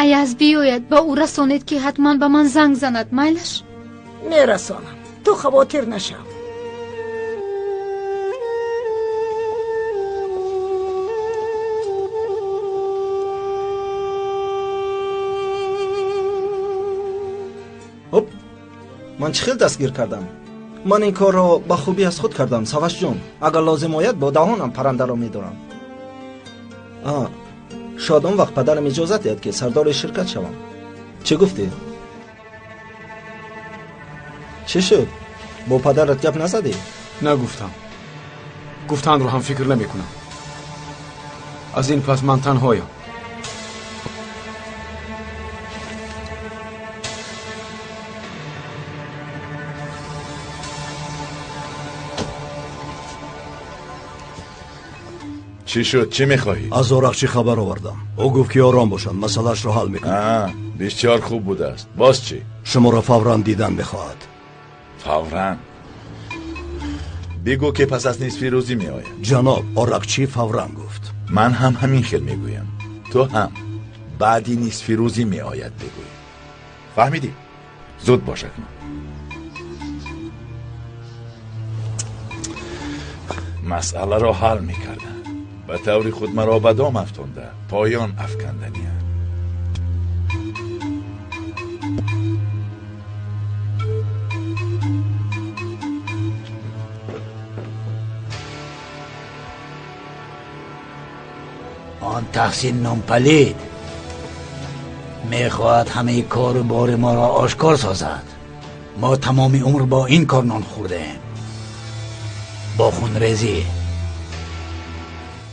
Аяз биёяд, ба ӯ расонед, ки ҳатман ба ман занг занад, майлаш? Мерасонам, ту хавотир нашав. Ҳоп, ман чӣ хел дастгир кардам? Ман ин корро ба хубӣ аз худ кардам, Савашҷон. Агар лозим ояд, бо даҳонам паррандаро медорам. Шояд он вақт падарам иҷозат диҳад, ки сардори ширкат шавам. Чӣ гуфтӣ? Чӣ шуд? Бо падарат гап назадӣ? Нагуфтам. Гуфтанро ҳам фикр намекунам. Аз ин пас ман танҳоям. Чӣ шуд? Чӣ мехоҳӣ? Аз Орақчӣ хабар овардам. Ӯ гуфт, ки ором бошанд, масъалаашро ҳал мекунад. Бисёр хуб будааст. Боз чӣ? Шуморо фавран дидан мехоҳад. Фавран? Бигӯ, ки пас аз нисфи рӯзӣ меояд. Ҷаноб, Орақчӣ фавран гуфт. Ман ҳам ҳамин хел мегӯям. Ту ҳам баъди нисфи рӯзӣ меояд бигӯй. Фаҳмидӣ? Зуд бош акнун. Масъаларо ҳал мекардам. Ба таври худ маро ба дом афтонда, поён афканданианд. Он Таҳсин номпалид мехоҳад ҳамаи кору бори моро ошкор созад. Мо тамоми умр бо ин кор нон хӯрдаем, бо хунрезӣ,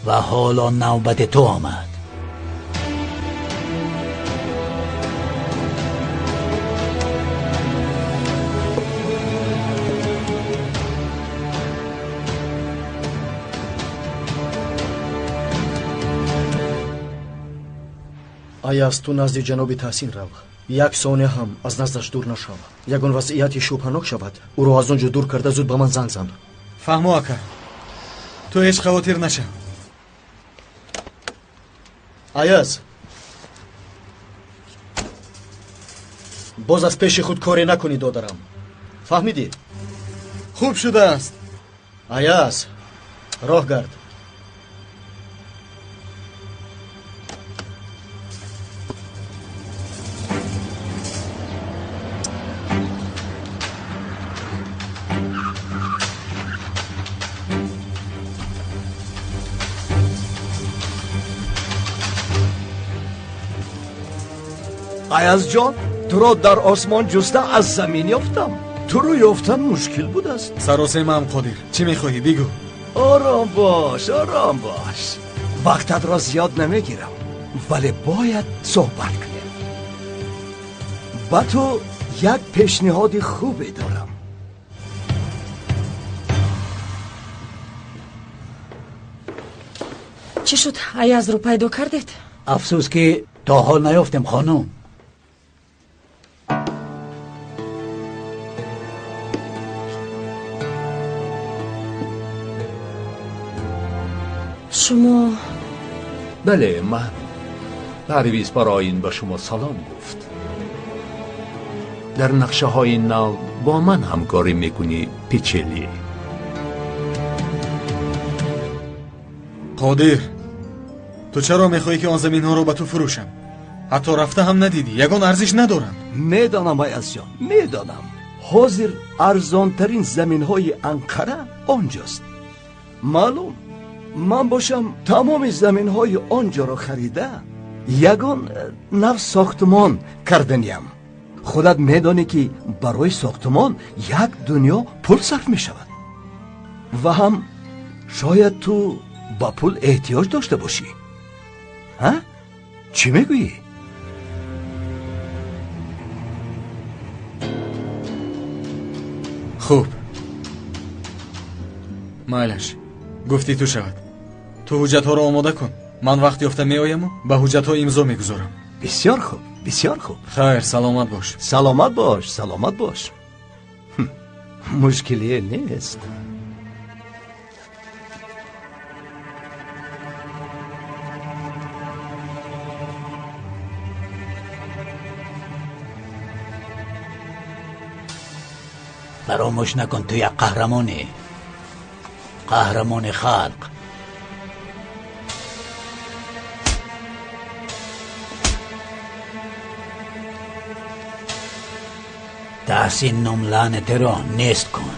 ва ҳоло навбати ту омад. Аяз, ту назди ҷаноби Таҳсин рав. Як сония ҳам аз наздаш дур нашав. Ягон вазъияти шубҳанок шавад, ӯро аз он ҷо дур карда зуд ба ман занг зан. Фаҳмо, ака, ту ҳеҷ хавотир нашав. Аяз, боз аз пеши худ коре накунӣ, додарам. Фаҳмидӣ? Хуб шудааст. Аяз, роҳ гард. Аязҷон, туро дар осмон ҷуста аз замин ёфтам. Туро ёфтан мушкил будааст. Саросемаам, Қодир. Чӣ мехоҳӣ бигӯ? Ором бош, ором бош. Вақтатро зиёд намегирам, вале бояд суҳбат кунем. Ба ту як пешниҳоди хубе дорам. Чӣ шуд? Аязро пайдо кардед? Афсӯс, ки то ҳол наёфтем, хонум. Шумо? Бале, ман. Парвиз барои ин ба шумо салом гуфт. Дар нақшаҳои нав бо ман ҳамкорӣ мекунӣ, Печели. Қодир, ту чаро мехоҳӣ, ки он заминҳоро ба ту фурӯшам? Ҳатто рафта ҳам надидӣ, ягон арзиш надоранд. Медонам, Аязҷон, медонам. Ҳозир арзонтарин заминҳои Анқара он ҷост. Маълум, ман бошам тамоми заминҳои он ҷоро харида, ягон нав сохтмон карданиям. Худат медонӣ, ки барои сохтмон як дунё пул сарф мешавад. Ва ҳам шояд ту ба пул эҳтиёҷ дошта бошӣ. Ҳа? Чӣ мегӯӣ? Хуб, майлаш, гуфти ту шавад. Ту ҳуҷҷатҳоро омода кун, ман вақт ёфта меояму ба ҳуҷҷатҳо имзо мегузорам. Бисёр хуб, бисёр хуб. Хайр, саломат бош. Саломат бош, саломат бош. Мушкилие нест. Фаромӯш накун, ту як қаҳрамонӣ, қаҳрамони халқ. Таҳсин ном лаънатиро нест кун.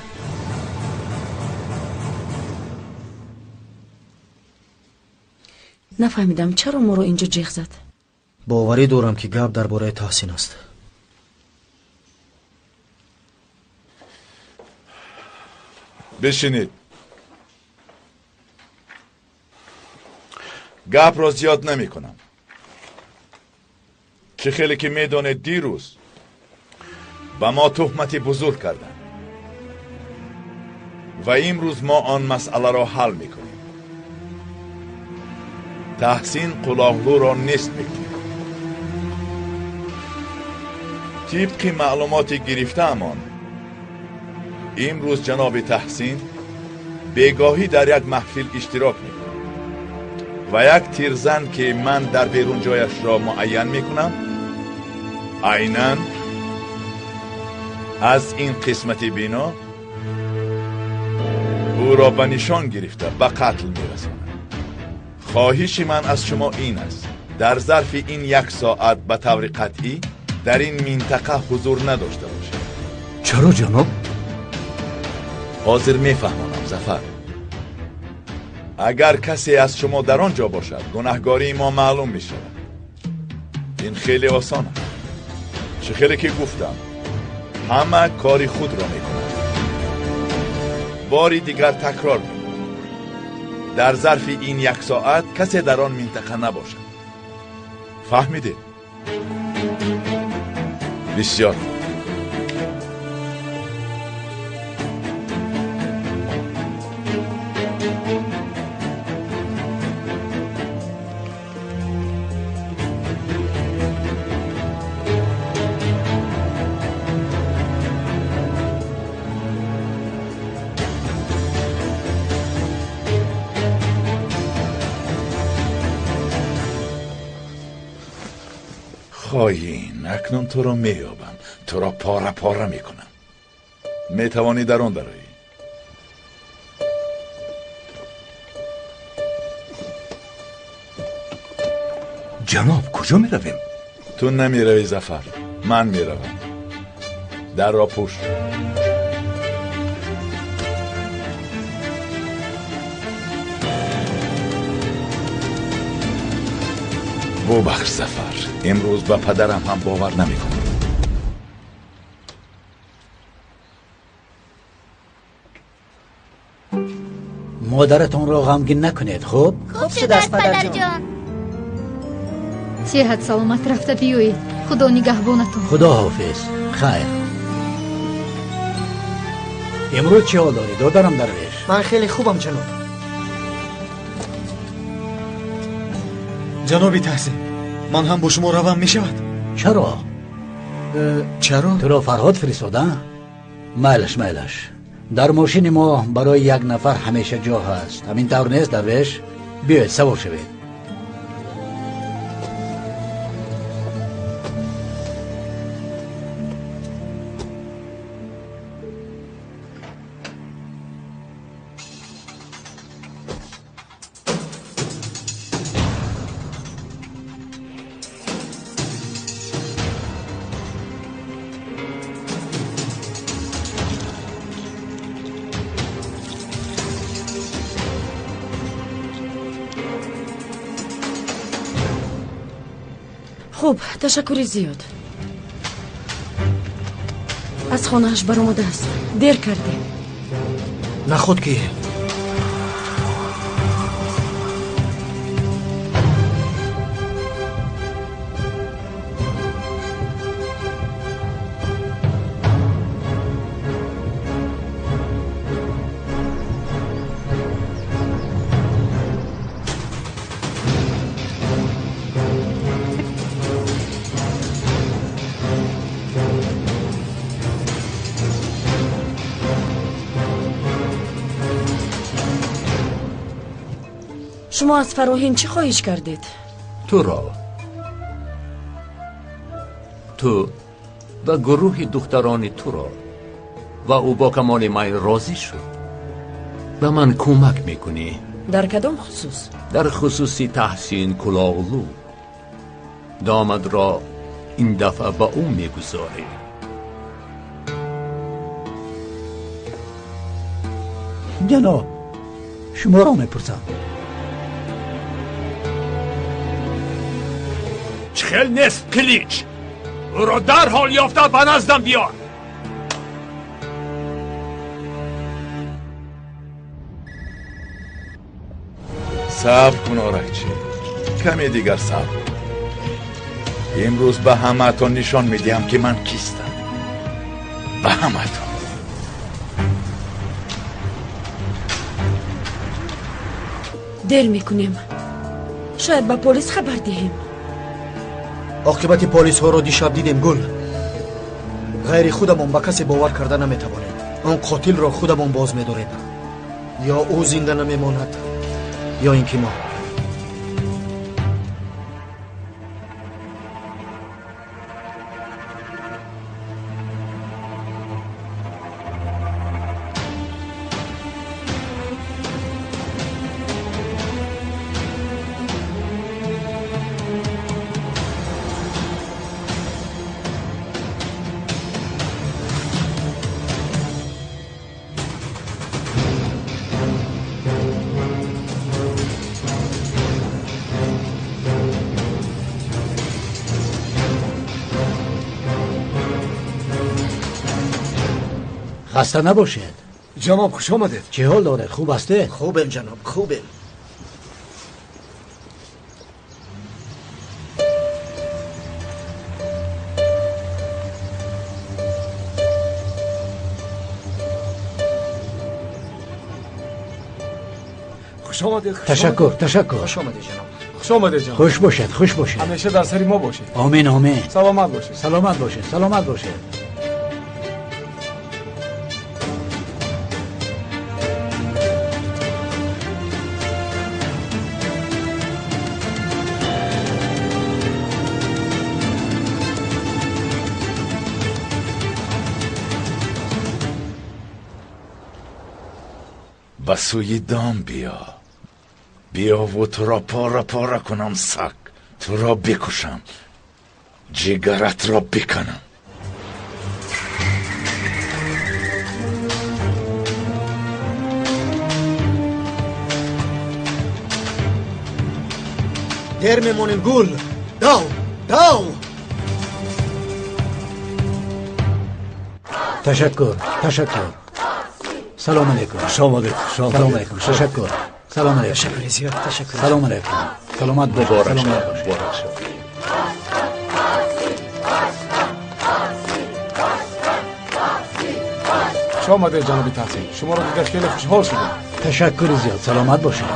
Нафаҳмидам, чаро моро инҷо ҷеғ зад. Боварӣ дорам, ки гап дар бораи Таҳсин аст. Бишинед. Гапро зиёд намекунам. Чӣ хеле ки медонед, дирӯз ба мо туҳмати бузург карданд ва имрӯз мо он масъаларо ҳал мекунем. Таҳсин Қулоғлуро нест мекунем. Тибқи маълумоти гирифтаамон, имрӯз ҷаноби Таҳсин бегоҳӣ дар як маҳфил иштирок мекунад ва як тирзан, ки ман дар берун ҷояшро муайян мекунам, айнан аз ин қисмати бино ӯро ба нишон гирифта ба қатл мерасонад. Хоҳиши ман аз шумо ин аст, дар зарфи ин як соат ба таври қатъӣ дар ин минтақа ҳузур надошта бошед. Чаро ҷаноб? Ҳозир мефаҳмонам, Зафар. Агар касе аз шумо дар он ҷо бошад, гунаҳгории мо маълум мешавад. Ин хеле осон аст. Чӣ хеле ки гуфтам, ҳама кори худро мекунад. Бори дигар такрор мекунам. Дар зарфи ин як соат касе дар он минтақа набошад. Фаҳмидед? Бисёр хуб. хоин, акнун туро меёбам, туро пора пора мекунам. Метавонӣ дар он дароӣ. Ҷаноб, куҷо меравем? Ту намеравӣ, Зафар, ман меравам. Дарро пӯш. Бубахш, Зафар, имрӯз ба падарам ҳам бовар намекунам. Модаратонро ғамгин накунед, хуб? Хуб шудааст, падарҷон. Сеҳат саломат рафта биёед. Худо нигаҳбонатон. Худо ҳофиз. Хайр. Имрӯз чӣ ҳол дорӣ, додарам Дарвеш? Ман хеле хубам, ҷаноб. Ҷаноби Таҳсин, ман ҳам бо шумо равам мешавад? Чаро? Чаро? Туро Фарҳод фиристода? Майлаш, майлаш. Дар мошини мо барои як нафар ҳамеша ҷо ҳаст. Ҳамин тавр нест, Дарвеш? Биёед, савор шавед. Хуб, ташаккури зиёд. Аз хонааш баромадааст. Дер кардем. Наход ки шумо аз Фароҳин чӣ хоҳиш кардед? Туро, ту ва гурӯҳи духтарони туро, ва ӯ бо камоли майл розӣ шуд. Ба ман кӯмак мекунӣ? Дар кадом хусус? Дар хусуси Таҳсин Кулоғлу. Домадро ин дафъа ба ӯ мегузорӣ. Ҷаноб, шуморо мепурсам. Хел нест, Қилич. Ӯро дарҳол ёфта ба наздам биёр. Сабр кун, Оракчӣ, каме дигар сабр кун. Имрӯз ба ҳамаатон нишон медиҳам, ки ман кистам. Ба ҳамаатон. Дер мекунем. Шояд ба полис хабар диҳем. Оқибати полисҳоро дишаб дидем, Гул. Ғайри худамон ба касе бовар карда наметавонем. Он қотилро худамон боз медорем. Ё ӯ зинда намемонад, ё ин ки мо. Хаста набошед. Ҷаноб, хуш омадед. Чӣ ҳол доред? Хуб ҳастед? Хубем ҷаноб, хубем. Хуш омадед. Ташаккур, ташаккур. Хуш омадед ҷаноб. Хуш омадед ҷаноб. Хуш бошед, хуш бошед. Ҳамеша дар сари мо бошед. Омин, омин. Саломат бошед. Саломат бошед, саломат бошед. Ба сӯи дом биё. Биё ва туро пора пора кунам, саг. Туро бикушам, ҷигаратро биканам. Дер мемонем, гул. Дав, дав. Ташаккур, ташаккур. Салом алейкум. Хуш омадед. Салом алейкум. Ташаккур. Салом алейкум. Ташаккури зиёд, ташаккур. Салом алейкум. Саломат бошед. Муборак Саломат шавад, бошед. муборак шавад. Хуш омадед ҷаноби Таҳсин. Шуморо дида хеле хушҳол шудем. Ташаккури зиёд. Саломат бошед.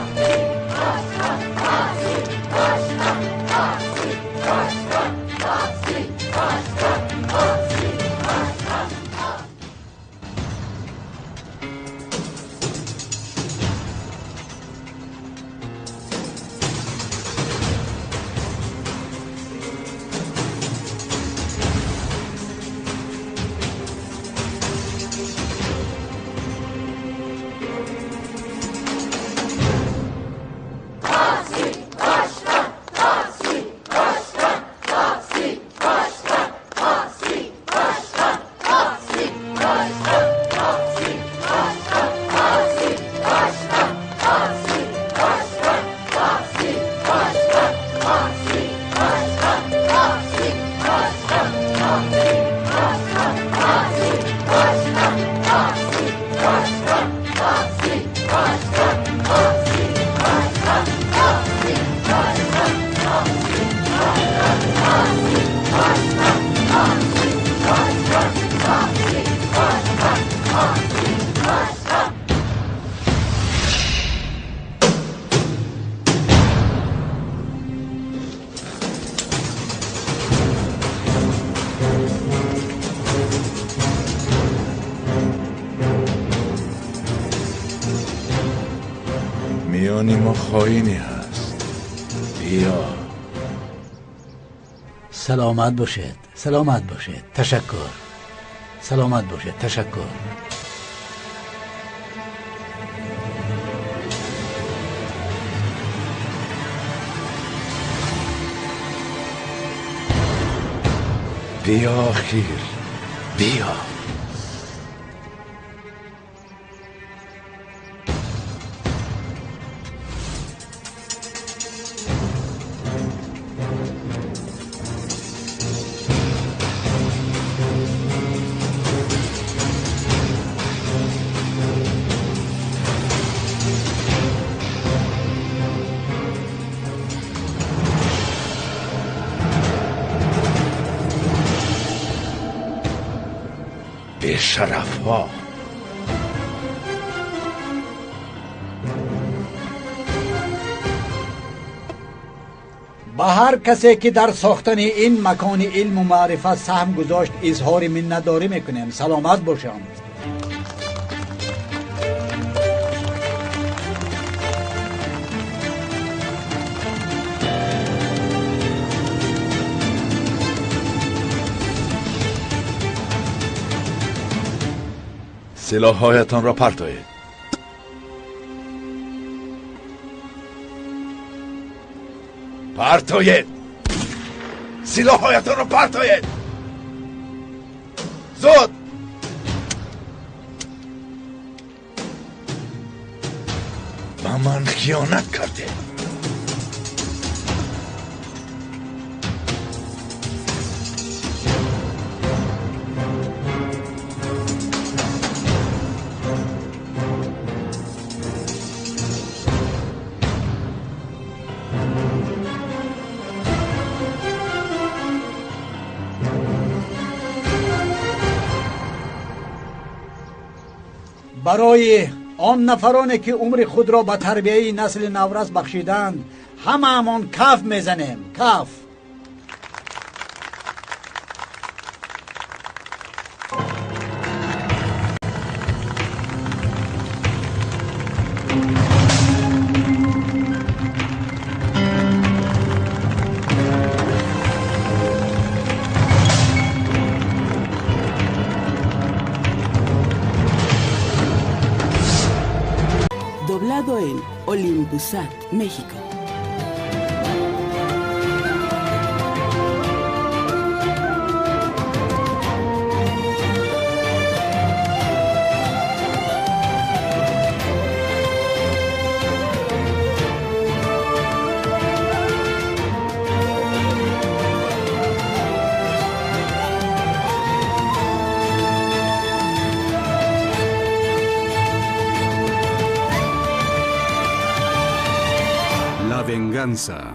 Миёни мо хоине ҳаст. Биё. Саломат бошед. Саломат бошед. Ташаккур. Саломат бошед. Ташаккур. Биё, хир. Биё. Бешарафҳо. Ба ҳар касе ки дар сохтани ин макони илму маърифат саҳм гузошт, изҳори миннатдорӣ мекунем. Саломат бошанд. Силоҳҳоятонро партоед. Партоед! Силоҳҳоятонро партоед! Зуд! Ба ман хиёнат кардед. Барои он нафароне ки умри худро ба тарбияи насли наврас бахшиданд, ҳамаамон каф мезанем. Каф. Doblado en Olympusat, México. La venganza